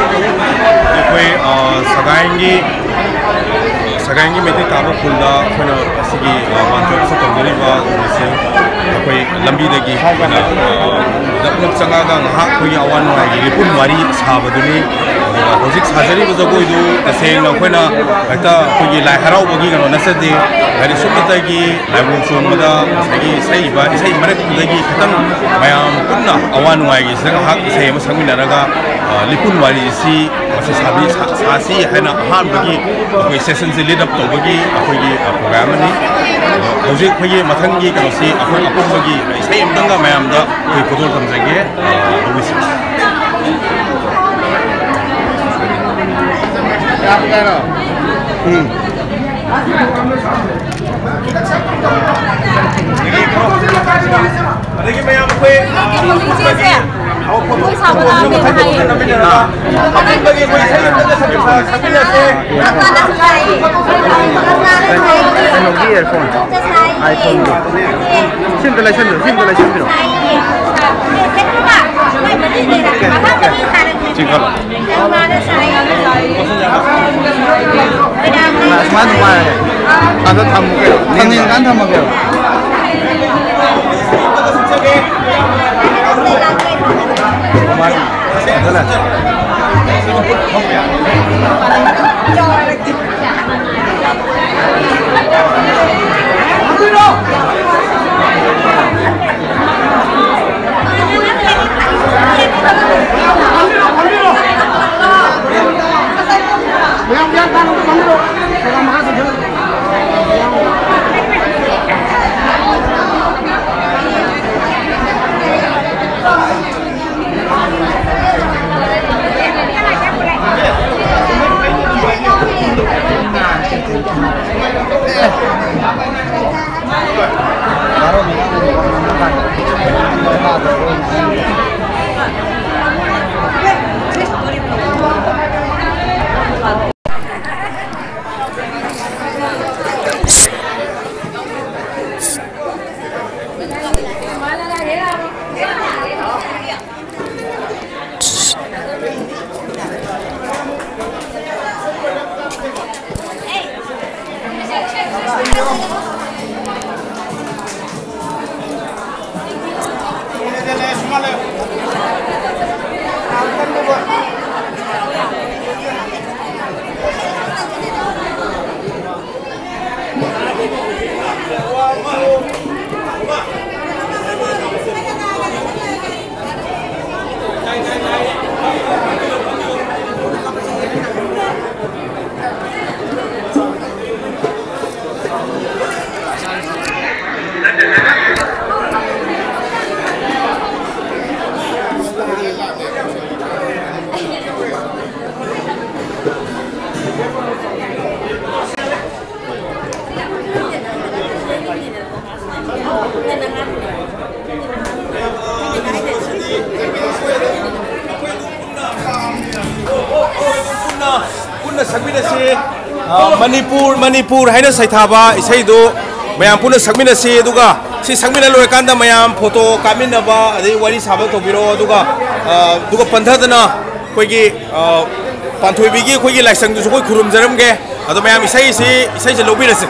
ꯑꯩꯈꯣꯏ, ꯑ, ꯁꯉꯥꯏꯒꯤ, ꯁꯉꯥꯏꯒꯤ ꯃꯩꯇꯩ ꯇꯥꯕ ꯈꯨꯜꯗ ꯑꯩꯈꯣꯏꯅ ꯑꯁꯤꯒꯤ, ꯑ, ꯋꯥꯟ ꯇ꯭ꯋꯦꯜꯐꯁꯦ ꯇꯧꯖꯔꯤꯕ ꯅꯨꯃꯤꯠꯁꯦ ꯑꯩꯈꯣꯏ ꯂꯝꯕꯤꯗꯒꯤ ꯑꯩꯈꯣꯏꯅ, ꯑ, ꯄꯨꯂꯞ ꯆꯪꯉꯛꯑꯒ ꯉꯥꯏꯍꯥꯛ ꯑꯩꯈꯣꯏꯒꯤ ꯑꯋꯥ ꯅꯨꯡꯉꯥꯏꯒꯤ ꯂꯤꯄꯨꯟ ꯋꯥꯔꯤ ꯁꯥꯕꯗꯨꯅꯤ꯫ ꯑꯗꯨꯒ ꯍꯧꯖꯤꯛ ꯁꯥꯖꯔꯤꯕ ꯖꯒꯣꯏꯗꯨ ꯇꯁꯦꯡꯅ ꯑꯩꯈꯣꯏꯅ ꯍꯦꯛꯇ ꯑꯩꯈꯣꯏꯒꯤ ꯂꯥꯏ ꯍꯔꯥꯎꯕꯒꯤ ꯀꯩꯅꯣ ꯅꯠꯆꯗꯦ꯫ ꯍꯥꯏꯗꯤ ꯁꯨꯞꯅꯇꯒꯤ ꯂꯥꯏꯕꯨꯡ ꯆꯣꯡꯕꯗ ꯉꯁꯥꯏꯒꯤ ꯏꯁꯩ ꯏꯕ-, ꯏꯁꯩ ꯃꯔꯛꯇꯨꯗꯒꯤ ꯈꯤꯇꯪ ꯃꯌꯥꯝ ꯄꯨꯟꯅ ꯑꯋꯥ ꯅꯨꯡꯉꯥꯏꯒꯤꯁꯤꯗ ꯉꯥꯏꯍꯥꯛ ꯏꯁꯩ ꯑꯃ ꯁꯛꯃꯤꯟꯅꯔꯒ, ꯑ, ꯂꯤꯄꯨꯟ ꯋꯥꯔꯤꯁꯤ ꯃꯁꯤ ꯁꯥꯕꯤ-, ꯁꯥ-, ꯁꯥꯁꯤ ꯍꯥꯏꯅ ꯑꯍꯥꯟꯕꯒꯤ ꯑꯩꯈꯣꯏ ꯁꯦꯁꯟꯁꯦ ꯂꯤꯠ ꯑꯞ ꯇꯧꯕꯒꯤ ꯑꯩꯈꯣꯏꯒꯤ, ꯑ, ꯄ꯭ꯔꯣꯒ꯭ꯔꯥꯝ ꯑꯃꯅꯤ꯫ ꯑꯗꯣ ꯍꯧꯖꯤꯛ ꯑꯩꯈꯣꯏꯒꯤ ꯃꯊꯪꯒꯤ ꯀꯩꯅꯣꯁꯤ ꯑꯩꯈꯣꯏ ꯑꯄꯨꯟꯕꯒꯤ ꯏꯁꯩ ꯑꯃꯇꯪꯒ ꯃꯌꯥꯝꯗ ꯑꯩꯈꯣꯏ ꯈꯨꯗꯣꯜ ꯇꯝꯖꯒꯦ, ꯑ, ꯂꯧꯕꯤꯁꯤ꯫ ꯎꯝ꯫ ꯑꯗꯒꯤ ꯃꯌꯥꯝ ꯑꯩꯈꯣꯏ, ꯑ, ꯏꯆꯦꯁꯦ, ꯃꯣꯏ ꯁꯥꯕ ꯂꯥꯛꯑꯝꯃꯦꯅ ꯍꯥꯏꯌꯦ꯫ ꯑꯄꯨꯟꯕꯒꯤ ꯑꯩꯈꯣꯏ ꯏꯁꯩ ꯑꯃꯇꯒ ꯁꯛꯃꯤꯟꯅꯁꯦ꯫ ꯀꯩꯅꯣꯒꯤ ꯏꯌꯔꯐꯣꯟ, ꯑꯥꯏꯐꯣꯟꯒꯤ꯫ ꯁꯤ ꯑꯝꯇ ꯂꯩꯁꯟꯕꯤꯔꯣ, ꯁꯤ ꯑꯝꯇ ꯂꯩꯁꯟꯕꯤꯔꯣ꯫ ꯆꯤꯡꯈꯠꯂꯣ꯫ ꯁꯨꯃꯥꯏꯅ ꯑꯗꯨꯝ ꯄꯥꯏꯔꯒꯦ꯫ ꯑꯗ ꯊꯝꯃꯨ ꯀꯩꯅꯣ꯫ ꯊꯝꯅꯤꯡꯉꯀꯥꯟꯗ ꯊꯝꯃꯒꯦꯕ꯫ ꯁꯛꯃꯤꯟꯅꯁꯤ꯫ ꯑ, ꯃꯅꯤꯄꯨꯔ, ꯃꯅꯤꯄꯨꯔ ꯍꯥꯏꯅ ꯁꯩꯊꯥꯕ ꯏꯁꯩꯗꯨ ꯃꯌꯥꯝ ꯄꯨꯟꯅ ꯁꯛꯃꯤꯟꯅꯁꯤ꯫ ꯑꯗꯨꯒ ꯁꯤ ꯁꯛꯃꯤꯟꯅ ꯂꯣꯏꯔꯀꯥꯟꯗ ꯃꯌꯥꯝ ꯐꯣꯇꯣ ꯀꯥꯞꯃꯤꯟꯅꯕ, ꯑꯗꯩ ꯋꯥꯔꯤ ꯁꯥꯕ ꯇꯧꯕꯤꯔꯣ꯫ ꯑꯗꯨꯒ, ꯑ, ꯑꯗꯨꯒ ꯄꯟꯊꯗꯅ ꯑꯩꯈꯣꯏꯒꯤ, ꯑ, ꯄꯥꯟꯊꯣꯏꯕꯤꯒꯤ ꯑꯩꯈꯣꯏꯒꯤ ꯂꯥꯏꯁꯪꯗꯨꯁꯨ ꯑꯩꯈꯣꯏ ꯈꯨꯔꯨꯝꯖꯔꯝꯒꯦ꯫ ꯑꯗꯣ ꯃꯌꯥꯝ ꯏꯁꯩꯁꯤ, ꯏꯁꯩꯁꯦ ꯂꯧꯕꯤꯔꯁꯤ꯫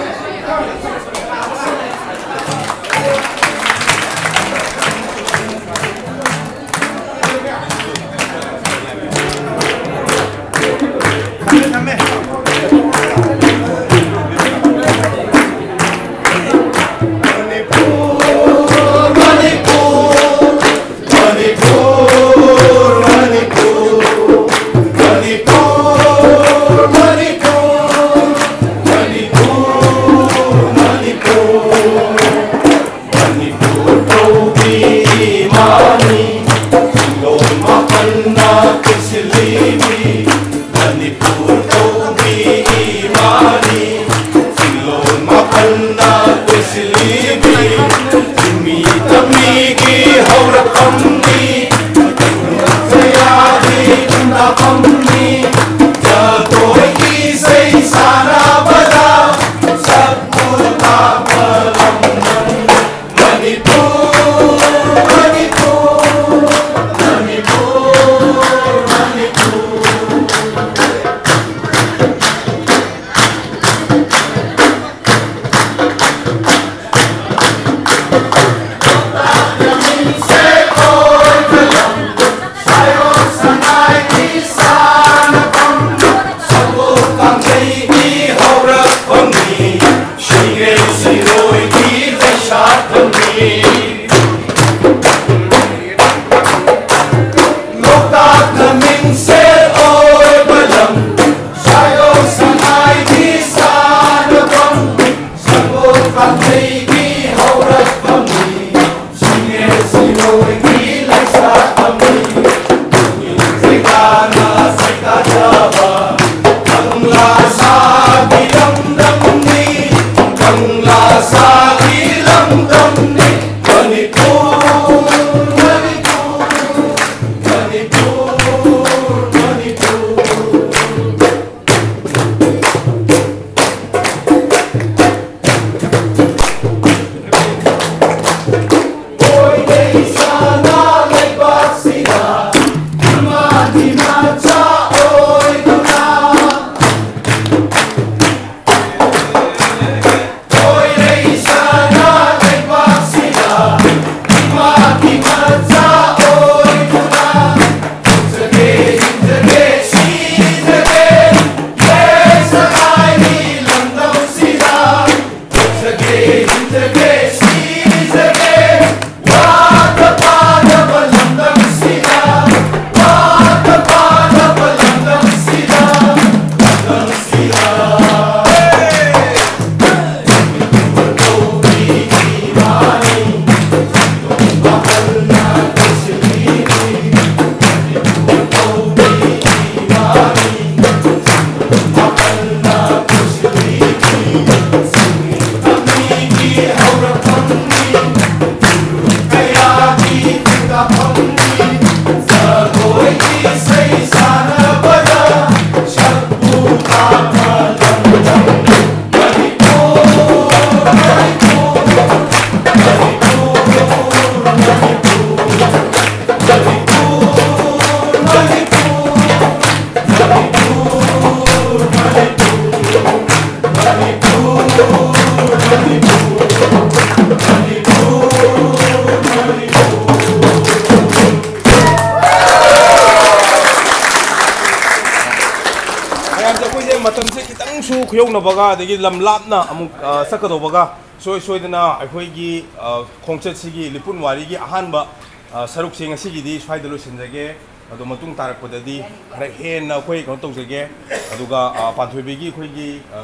ꯃꯌꯥꯝꯁꯦ ꯑꯩꯈꯣꯏꯁꯦ ꯃꯇꯝꯁꯦ ꯈꯤꯇꯪꯁꯨ ꯈꯨꯌꯧꯅꯕꯒ, ꯑꯗꯒꯤ ꯂꯝ ꯂꯥꯞꯅ ꯑꯃꯨꯛ, ꯑ, ꯆꯠꯀꯗꯧꯕꯒ, ꯁꯨꯡꯁꯣꯏ ꯁꯣꯏꯗꯅ ꯑꯩꯈꯣꯏꯒꯤ, ꯑ, ꯈꯣꯡꯆꯠꯁꯤꯒꯤ ꯂꯤꯄꯨꯟ ꯋꯥꯔꯤꯒꯤ ꯑꯍꯥꯟꯕ, ꯑ, ꯁꯔꯨꯛꯁꯦ ꯉꯁꯤꯒꯤꯗꯤ ꯁ꯭ꯋꯥꯏꯗ ꯂꯣꯏꯁꯤꯟꯖꯒꯦ꯫ ꯑꯗꯣ ꯃꯇꯨꯡ ꯇꯥꯔꯛꯄꯗꯗꯤ ꯈꯔ ꯍꯦꯟꯅ ꯑꯩꯈꯣꯏ ꯀꯩꯅꯣ ꯇꯧꯖꯒꯦ꯫ ꯑꯗꯨꯒ, ꯑ, ꯄꯥꯟꯊꯣꯏꯕꯤꯒꯤ ꯑꯩꯈꯣꯏꯒꯤ, ꯑ,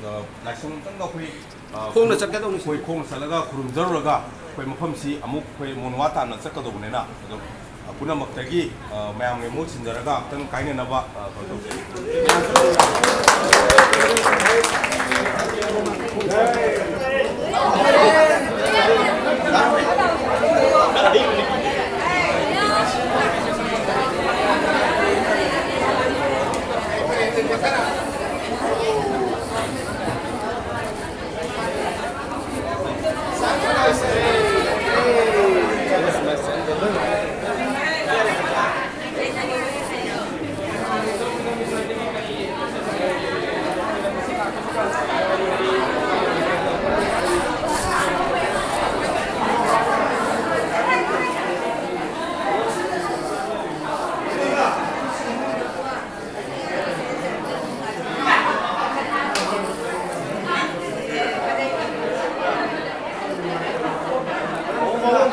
ꯑ, ꯂꯥꯏꯁꯪ ꯑꯃꯇꯪꯒ ꯑꯩꯈꯣꯏ, ꯑ, ꯈꯣꯡꯅ ꯆꯠꯀꯗꯧꯅꯤ꯫ ꯑꯩꯈꯣꯏ ꯈꯣꯡꯅ ꯆꯠꯂꯒ ꯈꯨꯔꯨꯝꯖꯔꯨꯔꯒ ꯑꯩꯈꯣꯏ ꯃꯐꯝꯁꯤ ꯑꯃꯨꯛ ꯑꯩꯈꯣꯏ ꯃꯣꯟꯋꯥ ꯇꯥꯟꯅ ꯆꯠꯀꯗꯧꯕꯅꯤꯅ, ꯑꯗꯣ, ꯑ, ꯄꯨꯝꯅꯃꯛꯇꯒꯤ, ꯑ, ꯃꯌꯥꯝꯒꯤ ꯃꯍꯨꯠ ꯁꯤꯟꯖꯔꯒ ꯑꯃꯨꯛꯇꯪ ꯀꯥꯏꯅꯅꯕ, ꯑ, ꯀꯩꯅꯣ ꯇꯧꯖꯔꯤ꯫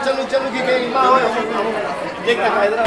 ꯆꯠꯂꯨ, ꯆꯠꯂꯨꯈꯤꯒꯦ, ꯏꯃꯥ ꯍꯣꯏ꯫ ꯑꯃꯨꯛ, ꯑꯃꯨꯛ ꯌꯦꯛꯇ ꯀꯥꯏꯗꯅ꯫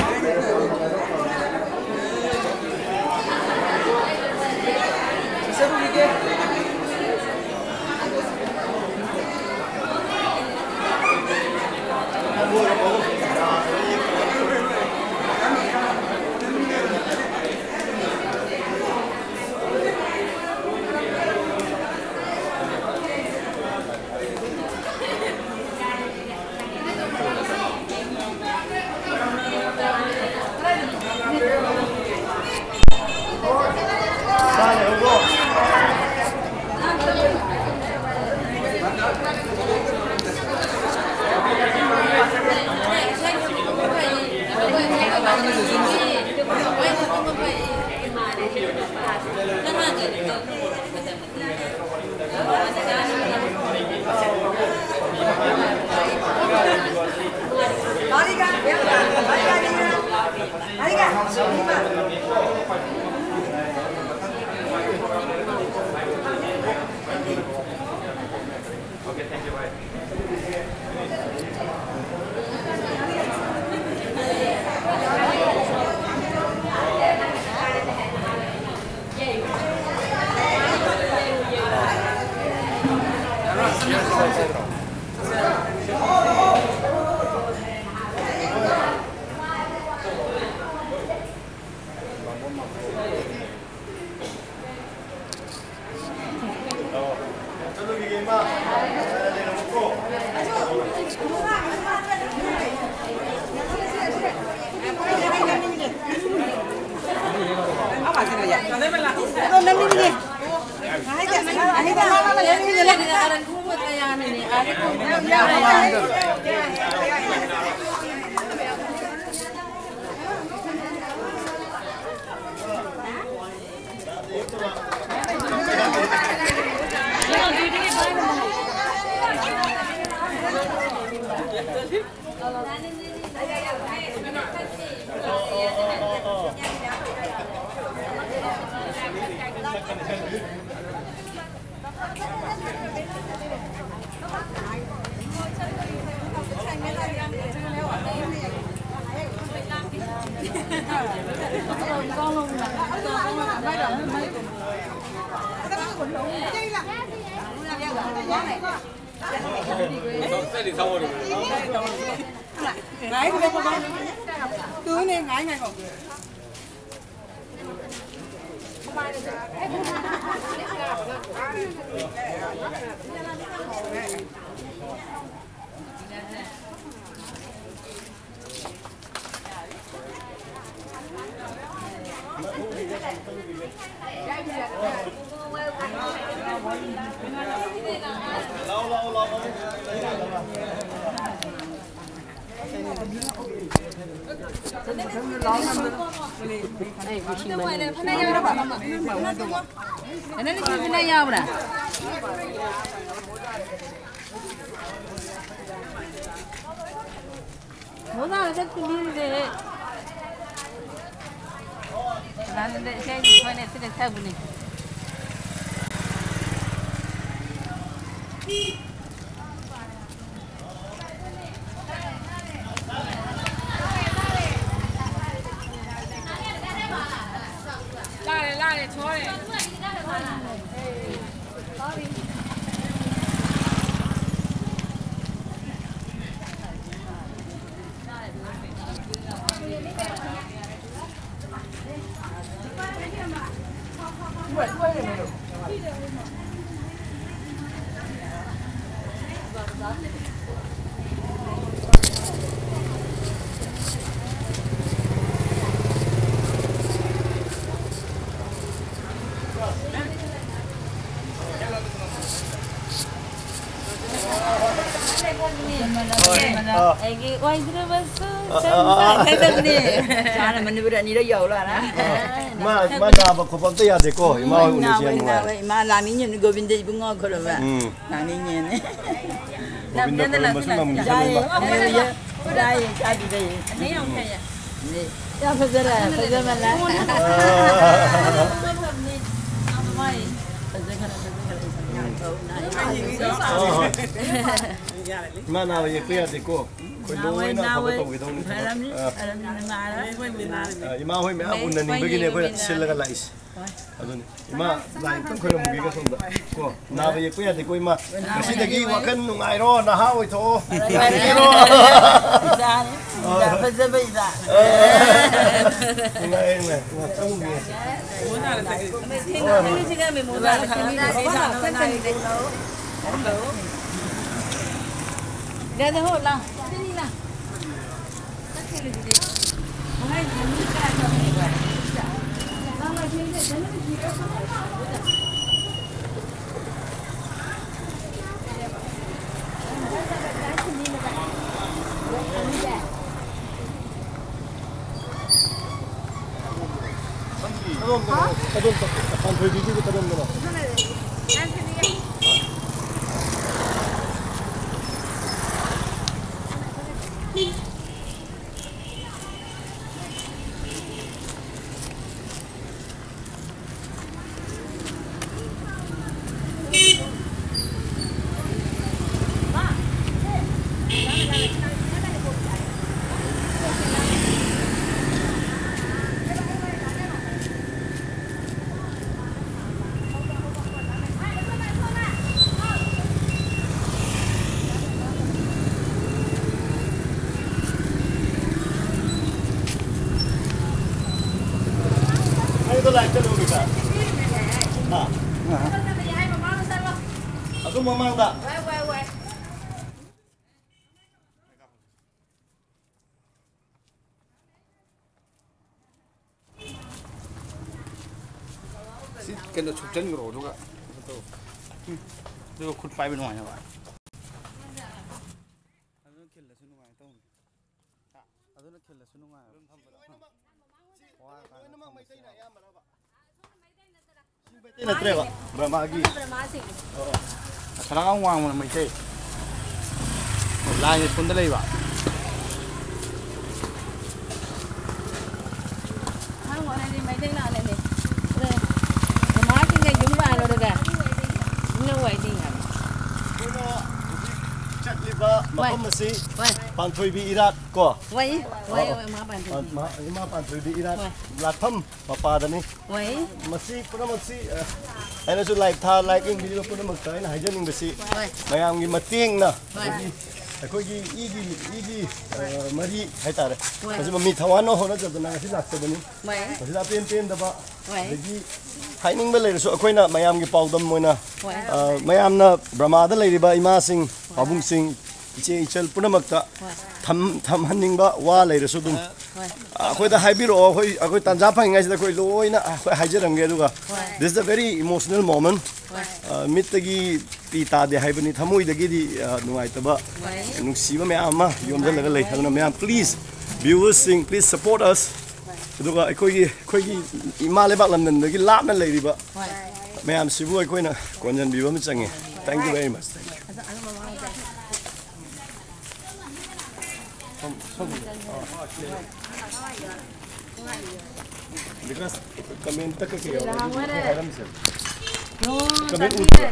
ꯉꯥꯏ ꯉꯥꯏꯈꯣ꯫ ꯇꯨꯅꯦ, ꯉꯥꯏ ꯉꯥꯏꯈꯣ꯫ ꯃꯣꯖꯥꯒꯁꯦ ꯇꯨꯝꯅꯤꯡꯗꯦꯍꯦ꯫ ꯀꯅꯥꯅꯣꯗ ꯏꯁꯩ ꯃꯈꯣꯏꯅ ꯁꯤꯗ ꯁꯛꯄꯅꯤ꯫ ꯂꯥꯛꯑꯦ, ꯂꯥꯛꯑꯦ, ꯊꯣꯛꯑꯦ꯫ ꯑꯩꯒꯤ ꯑꯣꯏꯗ꯭ꯔꯕꯁꯨ ꯑꯥ, ꯑꯥ, ꯑꯥ, ꯑꯥ꯫ ꯁꯪꯁꯥꯔ ꯍꯥꯏꯕꯅꯤ꯫ ꯏꯁꯥꯅ ꯃꯅꯤꯄꯨꯔ ꯑꯅꯤꯔꯛ ꯌꯧꯔꯛꯑꯅ꯫ ꯑꯥ꯫ ꯃꯥ, ꯃꯥ ꯅꯥꯕ ꯈꯣꯠꯄ ꯑꯝꯇ ꯌꯥꯗꯦꯀꯣ, ꯏꯃꯥ ꯍꯣꯏ ꯎꯅꯁꯤ ꯌꯥꯝ ꯅꯨꯡꯉꯥꯏ꯫ ꯅꯥꯕ, ꯏꯃꯥ ꯂꯥꯛꯅꯤꯡꯉꯤꯕꯅꯤ, ꯒꯣꯕꯤꯟꯗ ꯏꯕꯨꯡꯉꯣ ꯈꯣꯠꯂꯕ꯫ ꯎꯝ꯫ ꯂꯥꯛꯅꯤꯡꯉꯦꯅꯦ꯫ ꯒꯣꯕꯤꯟꯗ ꯈꯨꯔꯨꯝꯕꯁꯨ ꯉꯝꯈꯤꯁꯅꯨ ꯌꯥꯏꯌꯦ, ꯏꯃꯥ꯫ ꯌꯥꯏꯌꯦ, ꯌꯥꯏꯌꯦ, ꯆꯥꯕꯤꯕ ꯌꯥꯏꯌꯦ꯫ ꯌꯥꯝ ꯐꯖꯔꯦ, ꯐꯖꯃꯜꯂꯦ꯫ ꯑꯥ꯫ ꯐꯖꯈ꯭ꯔꯦ, ꯐꯖꯈ꯭ꯔꯦ꯫ ꯎꯝ꯫ ꯍꯣꯏ, ꯍꯣꯏ꯫ ꯏꯃꯥ ꯅꯥꯕ ꯌꯦꯛꯄ ꯌꯥꯗꯦꯀꯣ꯫ ꯑꯩꯈꯣꯏ ꯂꯣꯏꯅ ꯑꯐꯕ ꯇꯧꯒꯗꯧꯅꯤ꯫ ꯊꯕꯛ, ꯑ, ꯑ, ꯏꯃꯥ ꯍꯣꯏ ꯃꯌꯥꯝ ꯎꯅꯅꯤꯡꯕꯒꯤꯅꯦ ꯑꯩꯈꯣꯏꯅ ꯁꯤꯜꯂꯒ ꯂꯥꯛꯏꯁꯦ꯫ ꯑꯗꯨꯅꯤ꯫ ꯏꯃꯥ, ꯂꯥꯏ ꯑꯝꯇꯪ ꯈꯣꯏꯔꯝꯃꯨꯒꯦ ꯁꯣꯝꯗ꯫ ꯀꯣ, ꯅꯥꯕ ꯌꯦꯛꯄ ꯌꯥꯗꯦꯀꯣ, ꯏꯃꯥ꯫ ꯉꯁꯤꯗꯒꯤ ꯋꯥꯈꯜ ꯅꯨꯡꯉꯥꯏꯔꯣ, ꯅꯍꯥ ꯑꯣꯏꯊꯣꯛꯑꯣ꯫ ꯏꯆꯥꯅꯤ꯫ ꯏꯆꯥ ꯐꯖꯕ ꯏꯆꯥ꯫ ꯅꯨꯡꯉꯥꯏꯔꯦ, ꯅꯨꯡꯉꯥꯏꯔꯦ꯫ ꯉꯥꯛꯇꯪ ꯌꯦꯡꯉꯦ꯫ ꯀꯗꯣꯝꯗꯅꯣ? ꯀꯗꯣꯝ ꯆꯠꯀꯦ? ꯄꯥꯟꯊꯣꯏꯕꯤꯒꯤꯗꯤ ꯀꯗꯣꯝꯗꯅꯣ? ꯑꯩꯗꯣ ꯂꯥꯏꯠ ꯆꯠꯂꯨ ꯍꯧꯖꯤꯛꯇ꯫ ꯍꯥ? ꯑꯗꯨ ꯃꯃꯥꯡꯗ꯫ ꯁꯤ ꯀꯩꯅꯣ ꯁꯨꯞꯆꯟꯈ꯭ꯔꯣ, ꯑꯗꯨꯒ ꯀꯩꯅꯣ ꯇꯧ꯫ ꯎꯝ꯫ ꯑꯗꯨꯒ ꯈꯨꯠ ꯄꯥꯏꯕ ꯅꯨꯡꯉꯥꯏꯅꯕ꯫ ꯑꯗꯨꯅ ꯈꯤꯜꯂꯁꯨ ꯅꯨꯡꯉꯥꯏ ꯇꯧꯅꯤ꯫ ꯍꯥ? ꯑꯗꯨꯅ ꯈꯤꯜꯂꯁꯨ ꯅꯨꯡꯉꯥꯏ꯫ ꯑꯗꯨꯝ ꯊꯝꯕꯗꯣ꯫ ꯋꯥꯔꯀꯥꯟꯗ ꯂꯣꯏꯅꯃꯛ ꯊꯝꯕꯁꯨ ꯃꯩꯇꯩꯅ ꯌꯥꯎꯋꯦ꯫ ꯑꯌꯥꯝꯕꯅꯕ꯫ ꯁꯤ ꯃꯩꯇꯩ ꯅꯠꯇ꯭ꯔꯦꯕ, ꯕ꯭ꯔꯍꯃꯥꯒꯤ꯫ ꯕ꯭ꯔꯍꯃꯥꯁꯤꯡ꯫ ꯑꯣ꯫ ꯑꯁꯂꯥꯝ ꯋꯥꯡꯃꯅ ꯃꯩꯇꯩ꯫ ꯂꯥꯏꯅ ꯁꯣꯝꯗ ꯂꯩꯕ꯫ ꯑꯍꯥꯟꯕ ꯑꯣꯏꯔꯗꯤ ꯃꯩꯇꯩ ꯂꯥꯛꯅꯅꯦ꯫ ꯕ꯭ꯔꯍꯃꯥꯁꯤꯡꯒ ꯌꯨꯝ ꯄꯥꯜꯂꯨꯔꯒ ꯏꯅꯧ ꯋꯥꯏꯗꯤ ꯍꯥꯏꯕ꯫ ꯑꯩꯈꯣꯏꯅ ꯍꯧꯖꯤꯛ ꯂꯥꯛꯂꯤꯕ ꯃꯐꯝ ꯑꯁꯤ ꯍꯣꯏ꯫ ꯄꯥꯟꯊꯣꯏꯕꯤ ꯏꯔꯥꯠ ꯀꯣ? ꯍꯣꯏ, ꯍꯣꯏ, ꯑꯣ, ꯍꯣꯏ, ꯏꯃꯥ ꯄꯥꯟꯊꯣꯏꯕꯤ꯫ ꯃꯥ-, ꯏꯃꯥ ꯄꯥꯟꯊꯣꯏꯕꯤ ꯏꯔꯥꯠ ꯍꯣꯏ꯫ ꯂꯥꯠꯐꯝ ꯃꯄꯥꯗꯅꯤ꯫ ꯍꯣꯏ꯫ ꯃꯁꯤ ꯄꯨꯝꯅꯃꯛꯁꯤ, ꯑ, ꯑꯩꯅꯁꯨ ꯂꯥꯏꯞ ꯊꯥ, ꯂꯥꯏꯞ ꯌꯦꯡꯕꯤꯔꯤꯕ ꯄꯨꯝꯅꯃꯛꯇ ꯑꯩꯅ ꯍꯥꯏꯖꯅꯤꯡꯕꯁꯤ ꯍꯣꯏ꯫ ꯃꯌꯥꯝꯒꯤ ꯃꯇꯦꯡꯅ, ꯍꯣꯏ꯫ ꯑꯗꯒꯤ ꯑꯩꯈꯣꯏꯒꯤ ꯏꯒꯤ, ꯏꯒꯤ, ꯑ, ꯃꯔꯤ ꯍꯥꯏꯇꯥꯔꯦ꯫ ꯍꯣꯏ꯫ ꯃꯁꯤ ꯃꯃꯤ ꯊꯋꯥꯟꯅ ꯍꯣꯠꯅꯖꯗꯅ ꯉꯁꯤ ꯂꯥꯛꯆꯕꯅꯤ꯫ ꯍꯣꯏ꯫ ꯃꯁꯤꯗ ꯑꯄꯦꯟ ꯄꯦꯟꯗꯕ, ꯍꯣꯏ꯫ ꯑꯗꯒꯤ ꯍꯥꯏꯅꯤꯡꯕ ꯂꯩꯔꯁꯨ ꯑꯩꯈꯣꯏꯅ ꯃꯌꯥꯝꯒꯤ ꯄꯥꯎꯗꯝ ꯑꯣꯏꯅ, ꯍꯣꯏ꯫ ꯑ, ꯃꯌꯥꯝꯅ ꯕ꯭ꯔꯃꯥꯗ ꯂꯩꯔꯤꯕ ꯏꯃꯥꯁꯤꯡ, ꯍꯣꯏ꯫ ꯄꯥꯕꯨꯡꯁꯤꯡ, ꯏꯆꯦ ꯏꯆꯜ ꯄꯨꯝꯅꯃꯛꯇ ꯍꯣꯏ꯫ ꯊꯝ-, ꯊꯝꯍꯟꯅꯤꯡꯕ ꯋꯥ ꯂꯩꯔꯁꯨ ꯑꯗꯨꯝ ꯍꯣꯏ꯫ ꯑꯩꯈꯣꯏꯗ ꯍꯥꯏꯕꯤꯔꯛꯑꯣ, ꯑꯩꯈꯣꯏ, ꯑꯩꯈꯣꯏ ꯇꯥꯟꯖꯥ ꯐꯪꯉꯤꯉꯩꯁꯤꯗ ꯑꯩꯈꯣꯏ ꯂꯣꯏꯅ ꯑꯩꯈꯣꯏ ꯍꯥꯏꯖꯔꯝꯒꯦ꯫ ꯑꯗꯨꯒ ꯍꯣꯏ꯫ This is a very emotional moment. ꯍꯣꯏ꯫ ꯑ, ꯃꯤꯠꯇꯒꯤ ꯄꯤ ꯇꯥꯗꯦ ꯍꯥꯏꯕꯅꯤ, ꯊꯃꯣꯏꯗꯒꯤꯗꯤ, ꯑ, ꯅꯨꯡꯉꯥꯏꯇꯕ, ꯍꯣꯏ꯫ ꯅꯨꯡꯁꯤꯕ ꯃꯌꯥꯝ ꯑꯃ ꯌꯣꯝꯁꯤꯜꯂꯒ ꯂꯩ꯫ ꯑꯗꯨꯅ ꯃꯌꯥꯝ, please, viewersꯁꯤꯡ, please support us. ꯑꯗꯨꯒ ꯑꯩꯈꯣꯏꯒꯤ, ꯑꯩꯈꯣꯏꯒꯤ ꯏꯃꯥ ꯂꯩꯕꯥꯛ ꯂꯝꯗꯝꯗꯒꯤ ꯂꯥꯞꯅ ꯂꯩꯔꯤꯕ ꯍꯣꯏ꯫ ꯃꯌꯥꯝꯁꯤꯕꯨ ꯑꯩꯈꯣꯏꯅ ꯀꯣꯟꯁꯤꯟꯕꯤꯕ ꯑꯃ ꯆꯪꯉꯤ꯫ Thank you very much. Thank you. Bikash, comment ꯀꯩꯀꯩ ꯌꯥꯎꯔꯒꯦ? ꯍꯥꯏꯔꯝꯁꯦ꯫ ꯀꯃꯦꯟ ꯎꯗ꯭ꯔꯣ?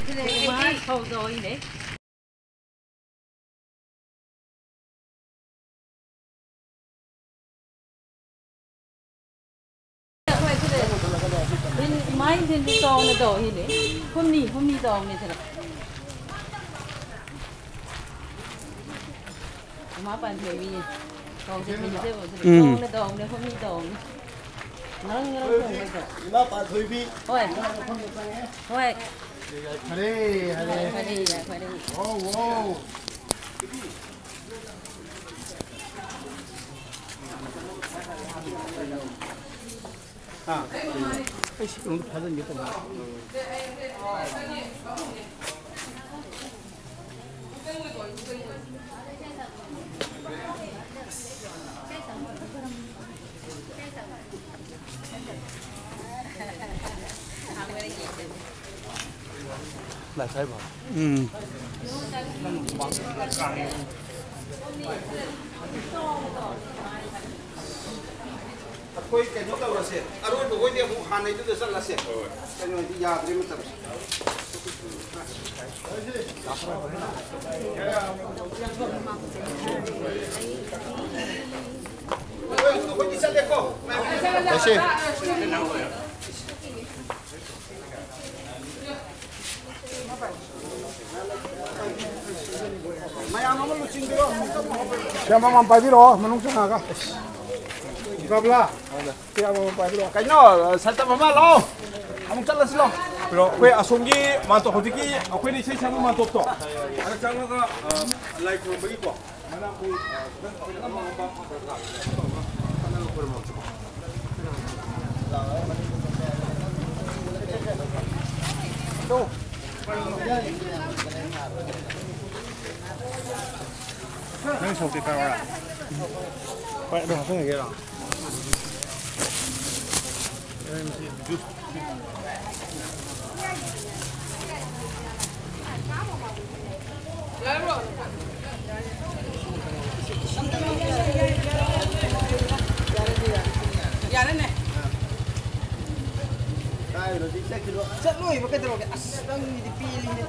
ꯏꯃꯥ ꯏꯟꯊꯤꯟꯗꯤ ꯆꯥꯎꯅ ꯇꯧ ꯍꯤꯅꯦ꯫ ꯍꯨꯝꯅꯤ, ꯍꯨꯝꯅꯤ ꯇꯧꯅꯦ ꯁꯤꯗ꯫ ꯏꯃꯥ ꯄꯥꯟꯊꯣꯏꯕꯤ꯫ ꯇꯧꯁꯦ, ꯇꯧꯁꯦ, ꯇꯧꯁꯦ꯫ ꯎꯝ꯫ ꯇꯧꯅꯦ, ꯇꯧꯅꯦ, ꯍꯨꯝꯅꯤ ꯇꯧꯅꯦ꯫ ꯉꯔꯪ ꯉꯔꯪ ꯆꯣꯡꯕꯩꯗꯣ꯫ ꯏꯃꯥ ꯄꯥꯟꯊꯣꯏꯕꯤ꯫ ꯍꯣꯏ꯫ ꯍꯣꯏ꯫ ꯐꯔꯦ, ꯐꯔꯦ꯫ ꯐꯔꯦ, ꯐꯔꯦ꯫ ꯋꯥꯎ, ꯋꯥꯎ꯫ ꯑꯥ, ꯑꯩ ꯁꯤ ꯀꯩꯅꯣꯝꯇ ꯐꯥꯖꯟꯒꯦ ꯇꯧꯕ꯫ ꯎꯝ꯫ ꯑꯩꯈꯣꯏ ꯀꯩꯅꯣ ꯇꯧꯔꯁꯦ, ꯑꯔꯣꯏꯕ ꯍꯣꯏꯗꯤ ꯑꯃꯨꯛ ꯍꯥꯟꯅꯩꯗꯨꯗ ꯆꯠꯂꯁꯦ꯫ ꯀꯩꯅꯣꯗꯤ ꯌꯥꯗ꯭ꯔꯦ ꯃꯇꯝꯁꯦ꯫ ꯑꯩꯈꯣꯏꯗꯤ ꯆꯠꯂꯦꯀꯣ꯫ ꯂꯩꯁꯦ꯫ ꯃꯌꯥꯝ ꯑꯃ ꯂꯨꯆꯤꯡꯕꯤꯔꯣ꯫ ꯁꯤ ꯑꯃꯃꯝ ꯄꯥꯏꯕꯤꯔꯛꯑꯣ, ꯃꯅꯨꯡ ꯆꯪꯉꯒ꯫ ꯒꯝꯂꯥ꯫ ꯁꯤ ꯑꯃꯃꯝ ꯄꯥꯏꯕꯤꯔꯛꯑꯣ꯫ ꯀꯩꯅꯣ, ꯁꯠꯇꯝ ꯑꯃ ꯂꯥꯛꯑꯣ꯫ ꯑꯃꯨꯛ ꯆꯠꯂꯁꯤ ꯂꯥꯛꯑꯣ꯫ ꯄꯤꯔꯛꯑꯣ꯫ ꯑꯩꯈꯣꯏ ꯑꯁꯣꯝꯒꯤ ꯃꯥꯟꯇꯣꯞ, ꯍꯧꯖꯤꯛꯀꯤ ꯑꯩꯈꯣꯏꯅ ꯏꯁꯩ ꯁꯛꯄ ꯃꯥꯟꯇꯣꯞꯇꯣ꯫ ꯑꯗ ꯆꯪꯉꯒ, ꯑ, ꯂꯥꯏ ꯈꯨꯔꯨꯝꯕꯒꯤꯀꯣ꯫ ꯅꯪ ꯁꯣꯛꯇꯤ ꯈꯪꯕ꯭ꯔꯥ? ꯍꯣꯏ, ꯑꯗꯨ ꯍꯥꯞꯆꯤꯟꯈꯤꯒꯦꯔꯣ? ꯌꯥꯔꯦꯅꯦ꯫ ꯆꯠꯂꯣꯏꯕ ꯀꯩꯗꯧꯔꯒꯦ? ꯑꯁ, ꯅꯪꯒꯤꯗꯤ ꯄꯦꯜꯂꯤꯍꯦ꯫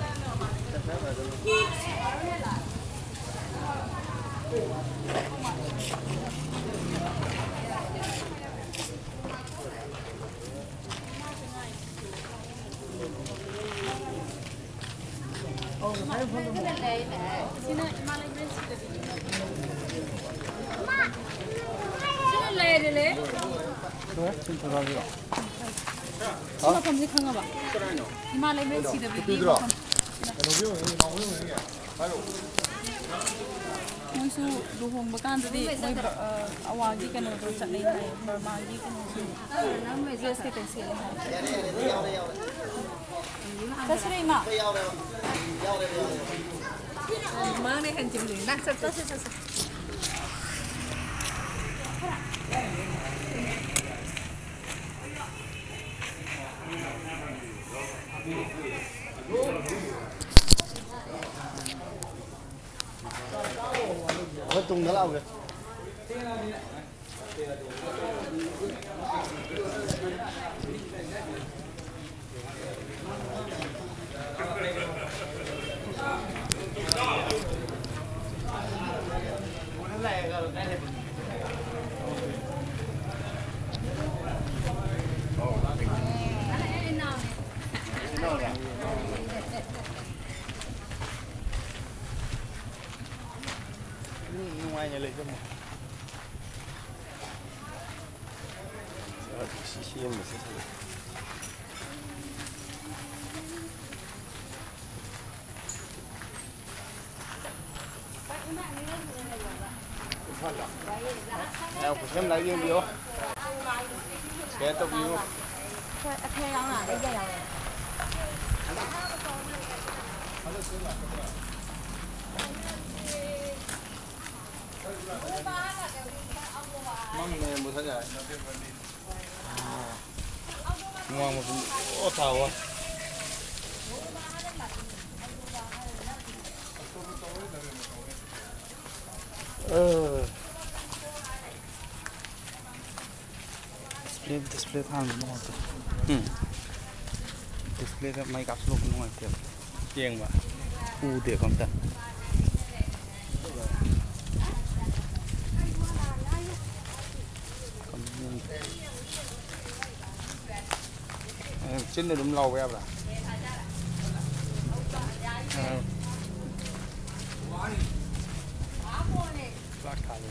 ꯁꯤ ꯃꯐꯝꯁꯦ ꯈꯪꯉꯕ? ꯏꯃꯥ ꯂꯩꯃꯔꯦꯟ ꯁꯤꯗꯕꯤꯒꯤ ꯃꯐꯝ꯫ ꯃꯣꯏꯁꯨ ꯂꯨꯍꯣꯡꯕ ꯀꯥꯟꯗꯗꯤ ꯃꯣꯏ ꯕ-, ꯑ, ꯑꯋꯥꯒꯤ ꯀꯩꯅꯣꯗꯣ ꯆꯠꯅꯩ ꯍꯥꯏ, ꯕꯔꯃꯥꯒꯤ ꯀꯩꯅꯣꯁꯨ ꯗ꯭ꯔꯦꯁ ꯀꯩꯀꯩ ꯁꯦꯠꯂꯦ ꯍꯥꯏ꯫ ꯆꯠꯁꯤꯔ ꯏꯃꯥ? ꯃꯥꯅꯦ ꯍꯦꯟꯖꯤꯜꯂꯤ꯫ ꯅꯪ ꯆꯠ-, ꯆꯠꯁꯤ, ꯆꯠꯁꯤ꯫ ꯑꯩꯈꯣꯏ ꯇꯨꯡꯗ ꯂꯥꯛꯑꯣꯒꯦ꯫ ꯅꯨꯡꯉꯥꯏꯅ ꯂꯩꯖꯃꯣ꯫ ꯁꯤ ꯁꯦꯝꯕꯁꯦ꯫ ꯃꯌꯥꯝ ꯈꯨꯠꯁꯦꯝ ꯂꯥꯏꯔꯤꯛ ꯌꯦꯡꯕꯤꯌꯣ꯫ ꯁꯦꯌꯔ ꯇꯧꯕꯤꯌꯨ꯫ ꯍꯣꯏ, ꯑꯊꯩ ꯌꯥꯎꯅ ꯑꯩꯒ ꯌꯥꯎꯋꯦ꯫ ꯃꯝꯃꯦ, ꯃꯨꯊꯠ ꯌꯥꯔꯦ꯫ ꯍꯨꯃꯥꯡ ꯃꯆꯨꯝ ꯑꯣ ꯇꯥꯕ꯫ ꯑ꯫ ꯗꯤꯁꯄ꯭ꯂꯦ, ꯗꯤꯁꯄ꯭ꯂꯦ ꯊꯥꯟꯕ ꯅꯨꯡꯉꯥꯏꯇꯦ꯫ ꯎꯝ꯫ ꯗꯤꯁꯄ꯭ꯂꯦꯗ ꯃꯩ ꯀꯥꯞꯁꯤꯜꯂꯛꯄ ꯅꯨꯡꯉꯥꯏꯇꯦꯕ꯫ ꯌꯦꯡꯕ꯫ ꯎꯗꯦꯕ ꯑꯝꯇ꯫ ꯆꯤꯟꯅ ꯑꯗꯨꯝ ꯂꯥꯎꯕ ꯌꯥꯕ꯭ꯔꯥ? ꯑꯥ꯫ ꯆꯥꯛ ꯊꯥꯜꯂꯤ꯫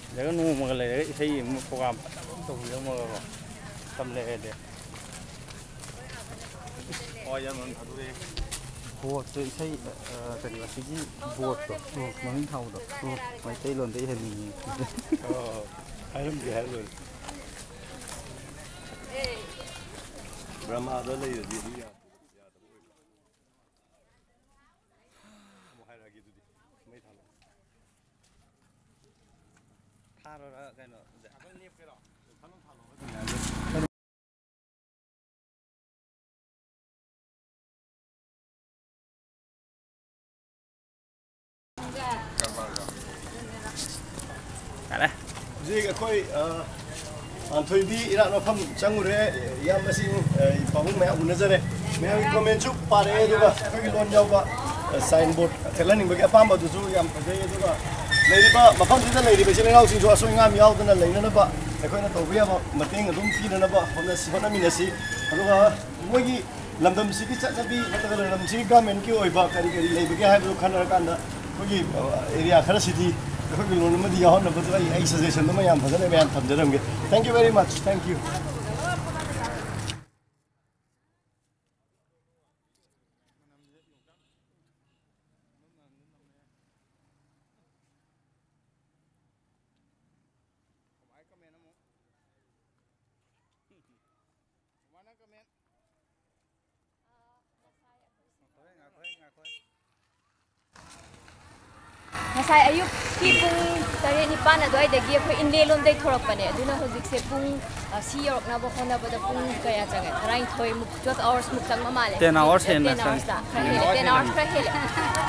ꯁꯤꯗꯒ ꯅꯣꯡꯃꯒ ꯂꯩꯔꯒ ꯏꯁꯩ ꯑꯃ ꯄ꯭ꯔꯣꯒ꯭ꯔꯥꯝ ꯐꯖꯕ ꯑꯃ ꯇꯧꯕꯤꯔꯝꯃꯒꯀꯣ꯫ ꯃꯇꯝ ꯂꯩꯔꯗꯤ꯫ ꯍꯣꯏ, ꯌꯥꯝ ꯌꯥꯝ ꯊꯥꯗꯣꯛꯑꯦ꯫ ꯕꯣꯠꯇꯣ ꯏꯁꯩ, ꯑ, ꯀꯔꯤ, ꯑꯁꯤꯒꯤ ꯕꯣꯠꯇꯣ, ꯃꯃꯤꯡ ꯊꯥꯕꯗꯣ, ꯃꯩꯇꯩꯂꯣꯟꯗ ꯏꯍꯟꯅꯤꯡꯉꯤ꯫ ꯑꯣ, ꯍꯥꯏꯔꯝꯗꯦ ꯍꯥꯏꯔ ꯂꯣꯏꯔꯦ꯫ ꯕ꯭ꯔꯍ꯭ꯃꯥꯗ ꯂꯩꯔꯗꯤ ꯑꯗꯨ ꯌꯥ-, ꯌꯥꯗꯕ ꯑꯣꯏꯕ꯫ ꯑꯃꯨꯛ ꯍꯥꯏꯔꯛꯑꯒꯦ ꯑꯗꯨꯗꯤ꯫ ꯃꯩ ꯊꯥꯜꯂꯣ꯫ ꯊꯥꯔꯣꯔ ꯀꯩꯅꯣ? ꯉꯥꯛꯇꯪ ꯂꯦꯞꯀꯦꯔꯣ? ꯊꯥꯜꯂꯣ, ꯊꯥꯜꯂꯣ꯫ ꯑꯩꯈꯣꯏ, ꯑ, ꯄꯥꯟꯊꯣꯏꯕꯤ ꯏꯔꯥꯠ ꯃꯐꯝ ꯆꯪꯉꯨꯔꯦ꯫ ꯏꯌꯥꯝꯕꯁꯤꯡ, ꯑ, ꯄꯥꯕꯨꯡ ꯃꯌꯥꯝ ꯎꯅꯖꯔꯦ꯫ ꯃꯌꯥꯝꯒꯤ ꯀꯣꯃꯦꯟꯁꯨ ꯄꯥꯔꯛꯑꯦ, ꯑꯗꯨꯒ ꯑꯩꯈꯣꯏꯒꯤ ꯂꯣꯟ ꯌꯥꯎꯕ, ꯑ, ꯁꯥꯏꯟ ꯕꯣꯔꯗ ꯊꯦꯠꯍꯟꯅꯤꯡꯕꯒꯤ ꯑꯄꯥꯝꯕꯗꯨꯁꯨ ꯌꯥꯝ ꯐꯖꯩ꯫ ꯑꯗꯨꯒ ꯂꯩꯔꯤꯕ, ꯃꯐꯝꯁꯤꯗ ꯂꯩꯔꯤꯕ ꯏꯆꯤꯜ ꯏꯅꯥꯎꯁꯤꯡꯁꯨ ꯑꯁꯣꯏ ꯑꯉꯥꯝ ꯌꯥꯎꯗꯅ ꯂꯩꯅꯅꯕ ꯑꯩꯈꯣꯏꯅ ꯇꯧꯕ ꯌꯥꯕ ꯃꯇꯦꯡ ꯑꯗꯨꯝ ꯄꯤꯅꯅꯕ ꯍꯣꯠꯅꯁꯤ, ꯍꯣꯠꯅꯃꯤꯟꯅꯁꯤ꯫ ꯑꯗꯨꯒ ꯃꯣꯏꯒꯤ ꯂꯝꯗꯝꯁꯤꯒꯤ ꯆꯠꯅꯕꯤ ꯅꯠꯇ꯭ꯔꯒ ꯂꯝꯗꯝꯁꯤꯒꯤ ꯒꯃꯦꯟꯒꯤ ꯑꯣꯏꯕ ꯀꯔꯤ ꯀꯔꯤ ꯂꯩꯕꯒꯦ ꯍꯥꯏꯕꯗꯨ ꯈꯟꯅꯔꯀꯥꯟꯗ ꯑꯩꯈꯣꯏꯒꯤ, ꯑ, ꯑꯦꯔꯤꯌꯥ ꯈꯔꯁꯤꯗꯤ ꯑꯩꯈꯣꯏꯒꯤ ꯂꯣꯟ ꯑꯃꯗꯤ ꯌꯥꯎꯍꯟꯅꯕꯗꯨ ꯑꯩ, ꯑꯩ ꯁꯖꯦꯁꯟ ꯑꯃ ꯌꯥꯝ ꯐꯖꯅ ꯃꯌꯥꯝ ꯊꯝꯖꯔꯝꯒꯦ꯫ Thank you very much. Thank you. ꯉꯁꯥꯏ ꯑꯌꯨꯛꯀꯤ ꯄꯨꯡ ꯇꯔꯦꯠ ꯅꯤꯄꯥꯟ ꯑꯗꯨꯋꯥꯏꯗꯒꯤ ꯑꯩꯈꯣꯏ ꯏꯟꯂꯦꯂꯣꯝꯗꯒꯤ ꯊꯣꯔꯛꯄꯅꯦ꯫ ꯑꯗꯨꯅ ꯍꯧꯖꯤꯛꯁꯦ ꯄꯨꯡ, ꯑ, ꯁꯤ ꯌꯧꯔꯛꯅꯕ ꯍꯣꯠꯅꯕꯗ ꯄꯨꯡ ꯀꯌꯥ ꯆꯪꯉꯦ? ꯇꯔꯥꯅꯤꯊꯣꯏꯃꯨꯛ, twelve hours ꯃꯨꯛ ꯆꯪꯕ ꯃꯥꯜꯂꯦ꯫ Ten hours ꯍꯦꯟꯅ ten hours ꯆꯪꯉꯦ꯫ ꯂ? ꯈꯔ ꯍꯦꯜꯂꯦ, ten hours ꯈꯔ ꯍꯦꯜꯂꯦ꯫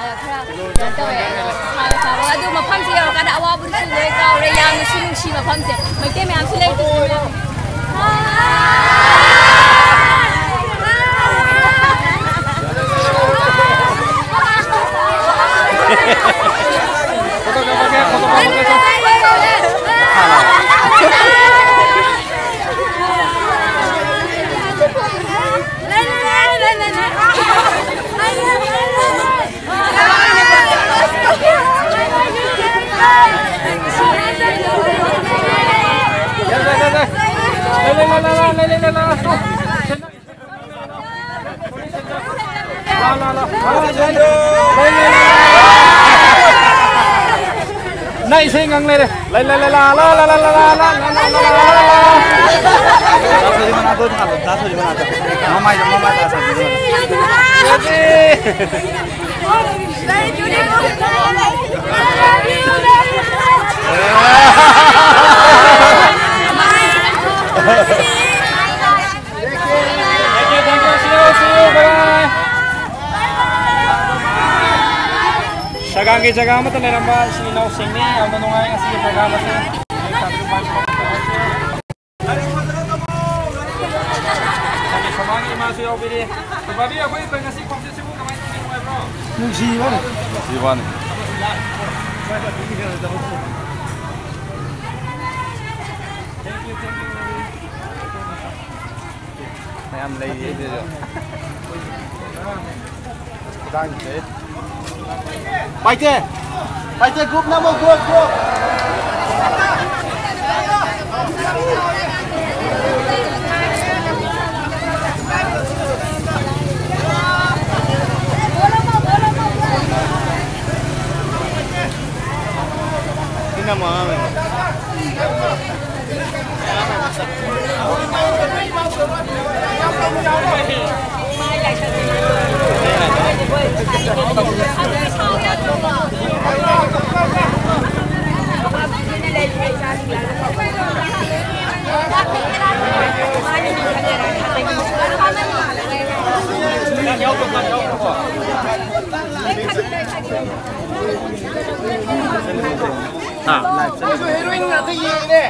ꯑ, ꯈꯔ ꯀꯩꯅꯣ ꯇꯧꯋꯦ, ꯑ, ꯁꯥꯒ ꯁꯥꯕꯒ꯫ ꯑꯗꯨ ꯃꯐꯝꯁꯦ ꯌꯧꯔꯀꯥꯟꯗ ꯑꯋꯥꯕꯗꯨꯁꯨ ꯂꯣꯏ ꯀꯥꯎꯔꯦ꯫ ꯌꯥꯝꯅꯁꯨ ꯅꯨꯡꯁꯤ ꯃꯐꯝꯁꯦ꯫ ꯃꯩꯇꯩ ꯃꯌꯥꯝꯁꯨ ꯂꯩꯕꯗꯨꯁꯨ ꯌꯥꯝ ꯅꯪ ꯏꯁꯩ ꯉꯪ ꯂꯩꯔꯦ꯫ ꯂꯩ, ꯂꯩ, ꯂꯩ, ꯂꯥ, ꯂꯥ, ꯂꯥ, ꯂꯥ, ꯂꯥ, ꯂꯥ, ꯂꯥ, ꯂꯥ, ꯂꯥ, ꯂꯥ, ꯂꯥ꯫ ꯗꯥ ꯊꯣꯏꯕꯤ ꯃꯅꯥꯛꯇ ꯑꯣꯏꯅ ꯍꯥꯜꯂꯣ, ꯗꯥ ꯊꯣꯏꯕꯤ ꯃꯅꯥꯛꯇ꯫ ꯃꯃꯥꯏꯗ, ꯃꯃꯥꯏꯗ ꯗꯥ ꯊꯣꯏꯕꯤ ꯃꯅꯥꯛꯇ꯫ Thank you, thank you. See you, see you. Bye. ꯁꯒꯥꯡꯒꯤ ꯖꯒꯥ ꯑꯃꯠꯇ ꯂꯩꯔꯝꯕ ꯏꯆꯤꯟ ꯏꯅꯥꯎꯁꯤꯡꯅꯤ꯫ ꯌꯥꯝꯅ ꯅꯨꯡꯉꯥꯏ ꯉꯁꯤꯒꯤ program ꯑꯁꯤ꯫ ꯁꯃꯥꯒꯤ ꯏꯃꯥꯁꯨ ꯌꯥꯎꯕꯤꯔꯤ꯫ ꯕꯥꯕꯤ, ꯑꯩꯈꯣꯏ ꯉꯁꯤ ꯈꯣꯡꯆꯠꯁꯤꯕꯨ ꯀꯃꯥꯏꯅ ꯇꯧꯒꯦ? ꯅꯨꯡꯉꯥꯏꯕ꯭ꯔꯣ? ꯅꯨꯡꯁꯤꯕꯅꯤ꯫ ꯅꯨꯡꯁꯤꯕꯅꯤ꯫ ꯃꯌꯥꯝ ꯂꯩꯔꯤ ꯑꯗꯨꯁꯨ꯫ ꯈꯨꯗꯥꯡꯁꯦ꯫ ꯄꯥꯏꯇꯦ! ꯄꯥꯏꯇꯦ, group ꯅꯝꯃꯣ, group, group! ꯁꯤꯅ ꯃꯉꯥ꯫ ꯑꯩꯁꯨ ꯍꯦꯔꯣꯏꯟ ꯉꯥꯛꯇ ꯌꯦꯡꯉꯤꯅꯦ꯫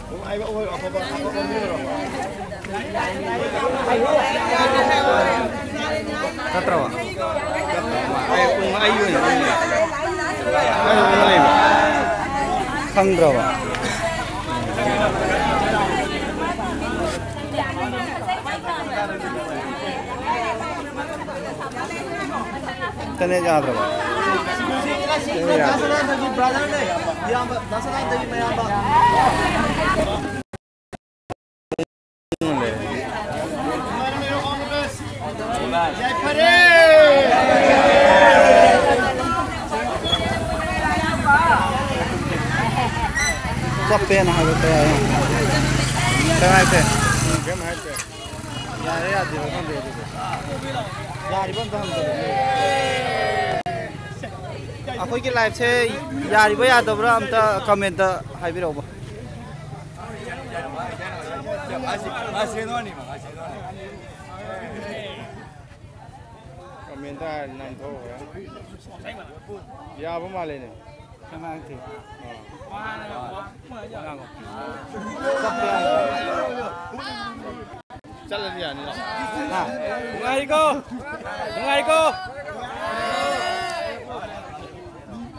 ꯅꯨꯡꯉꯥꯏꯕ ꯑꯣꯏꯔꯣ, ꯑꯐꯕ, ꯑꯐꯕ ꯑꯣꯏꯔꯣ꯫ ꯅꯠꯇ꯭ꯔꯕ? ꯑꯩ ꯎꯪ-, ꯑꯩ ꯑꯣꯏꯅ ꯎꯪꯉꯦ꯫ ꯑꯩ ꯎꯪꯉ ꯂꯩꯕ꯫ ꯈꯪꯗ꯭ꯔꯕ? ꯏꯟꯇꯔꯅꯦꯠ ꯌꯥꯗ꯭ꯔꯕ? ꯏꯟꯇꯔꯅꯦꯠ ꯌꯥꯗ꯭ꯔꯕ? ꯆꯞꯄꯦꯅ ꯍꯥꯏꯕ ꯀꯌꯥ ꯌꯥꯝ꯫ ꯀꯩꯝ ꯍꯥꯏꯗꯦ꯫ ꯎꯝ, ꯀꯩꯝ ꯍꯥꯏꯗꯦ꯫ ꯌꯥꯔꯦ ꯌꯥꯗꯦ ꯈꯪꯗꯦ ꯑꯗꯨꯗꯤ꯫ ꯌꯥꯔꯤꯕ ꯑꯝꯇ ꯍꯪꯖꯔꯛꯀꯦ꯫ ꯑꯩꯈꯣꯏꯒꯤ ꯂꯥꯏꯞꯁꯦ ꯌꯥꯔꯤꯕ ꯌꯥꯗꯕ꯭ꯔꯥ ꯑꯝꯇ ꯀꯃꯦꯟꯇ ꯍꯥꯏꯕꯤꯔꯛꯎꯕ꯫ ꯃꯥꯁꯦ ꯅꯣꯅꯤ ꯃꯥꯁꯦ ꯅꯣꯅꯤ ꯀꯃꯦꯟꯗ ꯍꯥꯏꯔ ꯅꯝꯊꯣꯛꯈ꯭ꯔꯦ꯫ ꯌꯥꯕ ꯃꯥꯜꯂꯦꯅꯦ꯫ ꯀꯅꯥꯒꯤ? ꯑꯥ꯫ ꯆꯠꯂꯗꯤ ꯌꯥꯅꯤꯅ꯫ ꯍꯥ? ꯅꯨꯡꯉꯥꯏꯔꯤꯀꯣ? ꯅꯨꯡꯉꯥꯏꯔꯤꯀꯣ?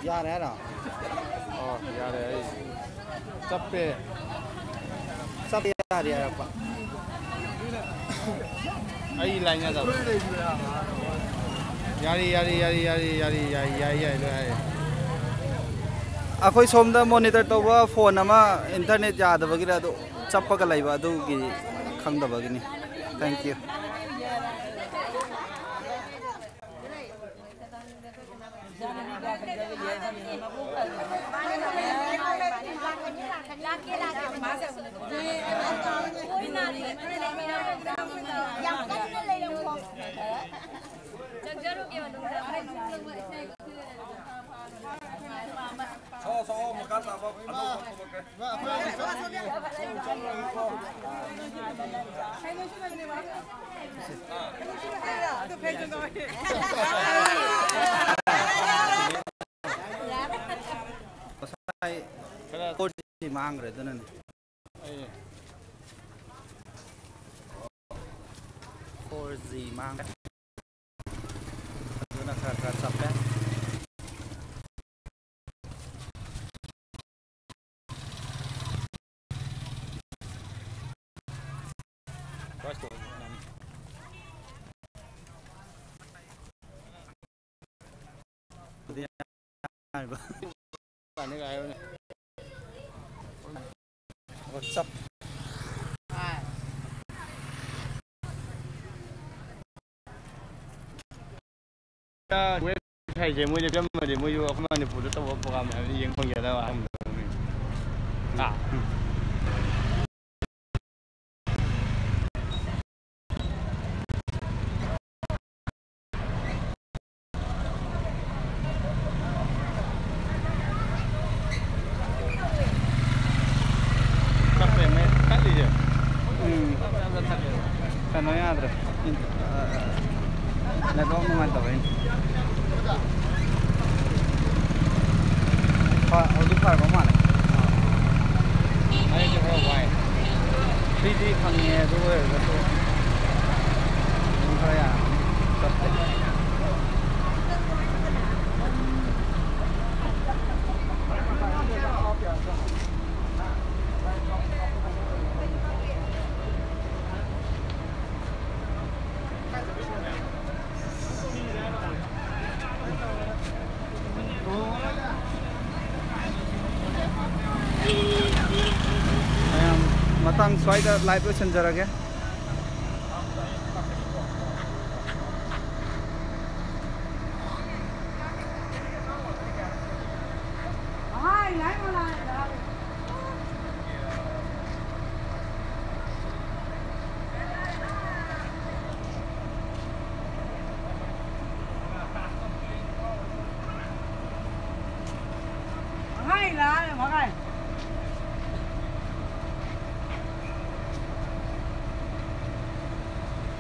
ꯌꯥꯔꯦ ꯍꯥꯏꯔꯣ? ꯑꯣ, ꯌꯥꯔꯦ, ꯑꯩ ꯆꯞꯄꯦ꯫ ꯆꯞꯄꯦ ꯌꯥꯔꯦ ꯍꯥꯏꯔꯛꯄ꯫ ꯑꯩ ꯂꯥꯏꯟ ꯌꯥꯗꯕ꯫ ꯌꯥꯔꯤ, ꯌꯥꯔꯤ, ꯌꯥꯔꯤ, ꯌꯥꯔꯤ, ꯌꯥꯔꯤ, ꯌꯥꯏ, ꯌꯥꯏ, ꯌꯥꯏ, ꯂꯣꯏ ꯍꯥꯏꯔꯦ꯫ ꯑꯩꯈꯣꯏ ꯁꯣꯝꯗ ꯃꯣꯅꯤꯇꯔ ꯇꯧꯕ ꯐꯣꯟ ꯑꯃ ꯏꯟꯇꯔꯅꯦꯠ ꯌꯥꯗꯕꯒꯤꯔ ꯑꯗꯨ ꯆꯞꯄꯒ ꯂꯩꯕ ꯑꯗꯨꯒꯤ ꯈꯪꯗꯕꯒꯤꯅꯤ꯫ Thank you꯫ ꯉꯁꯥꯏ ꯐꯣꯔ ꯖꯤ ꯃꯥꯡꯈ꯭ꯔꯦ ꯑꯗꯨꯅꯅꯦ꯫ ꯐꯣꯔ ꯖꯤ ꯃꯥꯡꯈ꯭ꯔꯦ꯫ ꯑꯗꯨꯅ ꯈꯔ ꯈꯔ ꯆꯞꯄꯦ꯫ ꯍꯥꯏꯁꯦ ꯃꯣꯏꯗ ꯄꯤꯔꯝꯃꯗꯤ ꯃꯣꯏꯁꯨ ꯑꯩꯈꯣꯏ ꯃꯅꯤꯄꯨꯔꯗ ꯇꯧꯕ ꯄ꯭ꯔꯣꯒꯥꯝ ꯃꯌꯥꯝꯁꯦ ꯌꯦꯡ ꯐꯪꯒꯗꯕ ꯍꯥꯏꯕꯗꯣ꯫ ꯑꯥ꯫ ꯆꯞꯄꯦꯃꯦ ꯀꯠꯂꯤꯁꯦ꯫ ꯀꯩꯅꯣ ꯌꯥꯗ꯭ꯔꯦ꯫ ꯏꯟ-, ꯑ, network ꯅꯨꯡꯉꯥꯏꯇꯕꯩꯅꯤ꯫ ꯐ-, ꯍꯧꯖꯤꯛ ꯐꯔꯕ ꯃꯥꯜꯂꯦ꯫ ꯑꯥ꯫ ꯃꯩꯁꯦ ꯈꯔ ꯋꯥꯏ꯫ ꯊ꯭ꯔꯤ ꯖꯤ ꯐꯪꯉꯦ, ꯑꯗꯨ ꯑꯣꯏꯔꯒꯁꯨ ꯑꯗꯨꯝ ꯈꯔ ꯌꯥꯔꯝꯃꯅꯤ꯫ ꯆꯞꯇꯦ꯫ ꯃꯌꯥꯝ, ꯃꯇꯥꯡ ꯁ꯭ꯋꯥꯏꯗ live ꯂꯣꯏꯁꯤꯟꯖꯔꯒꯦ꯫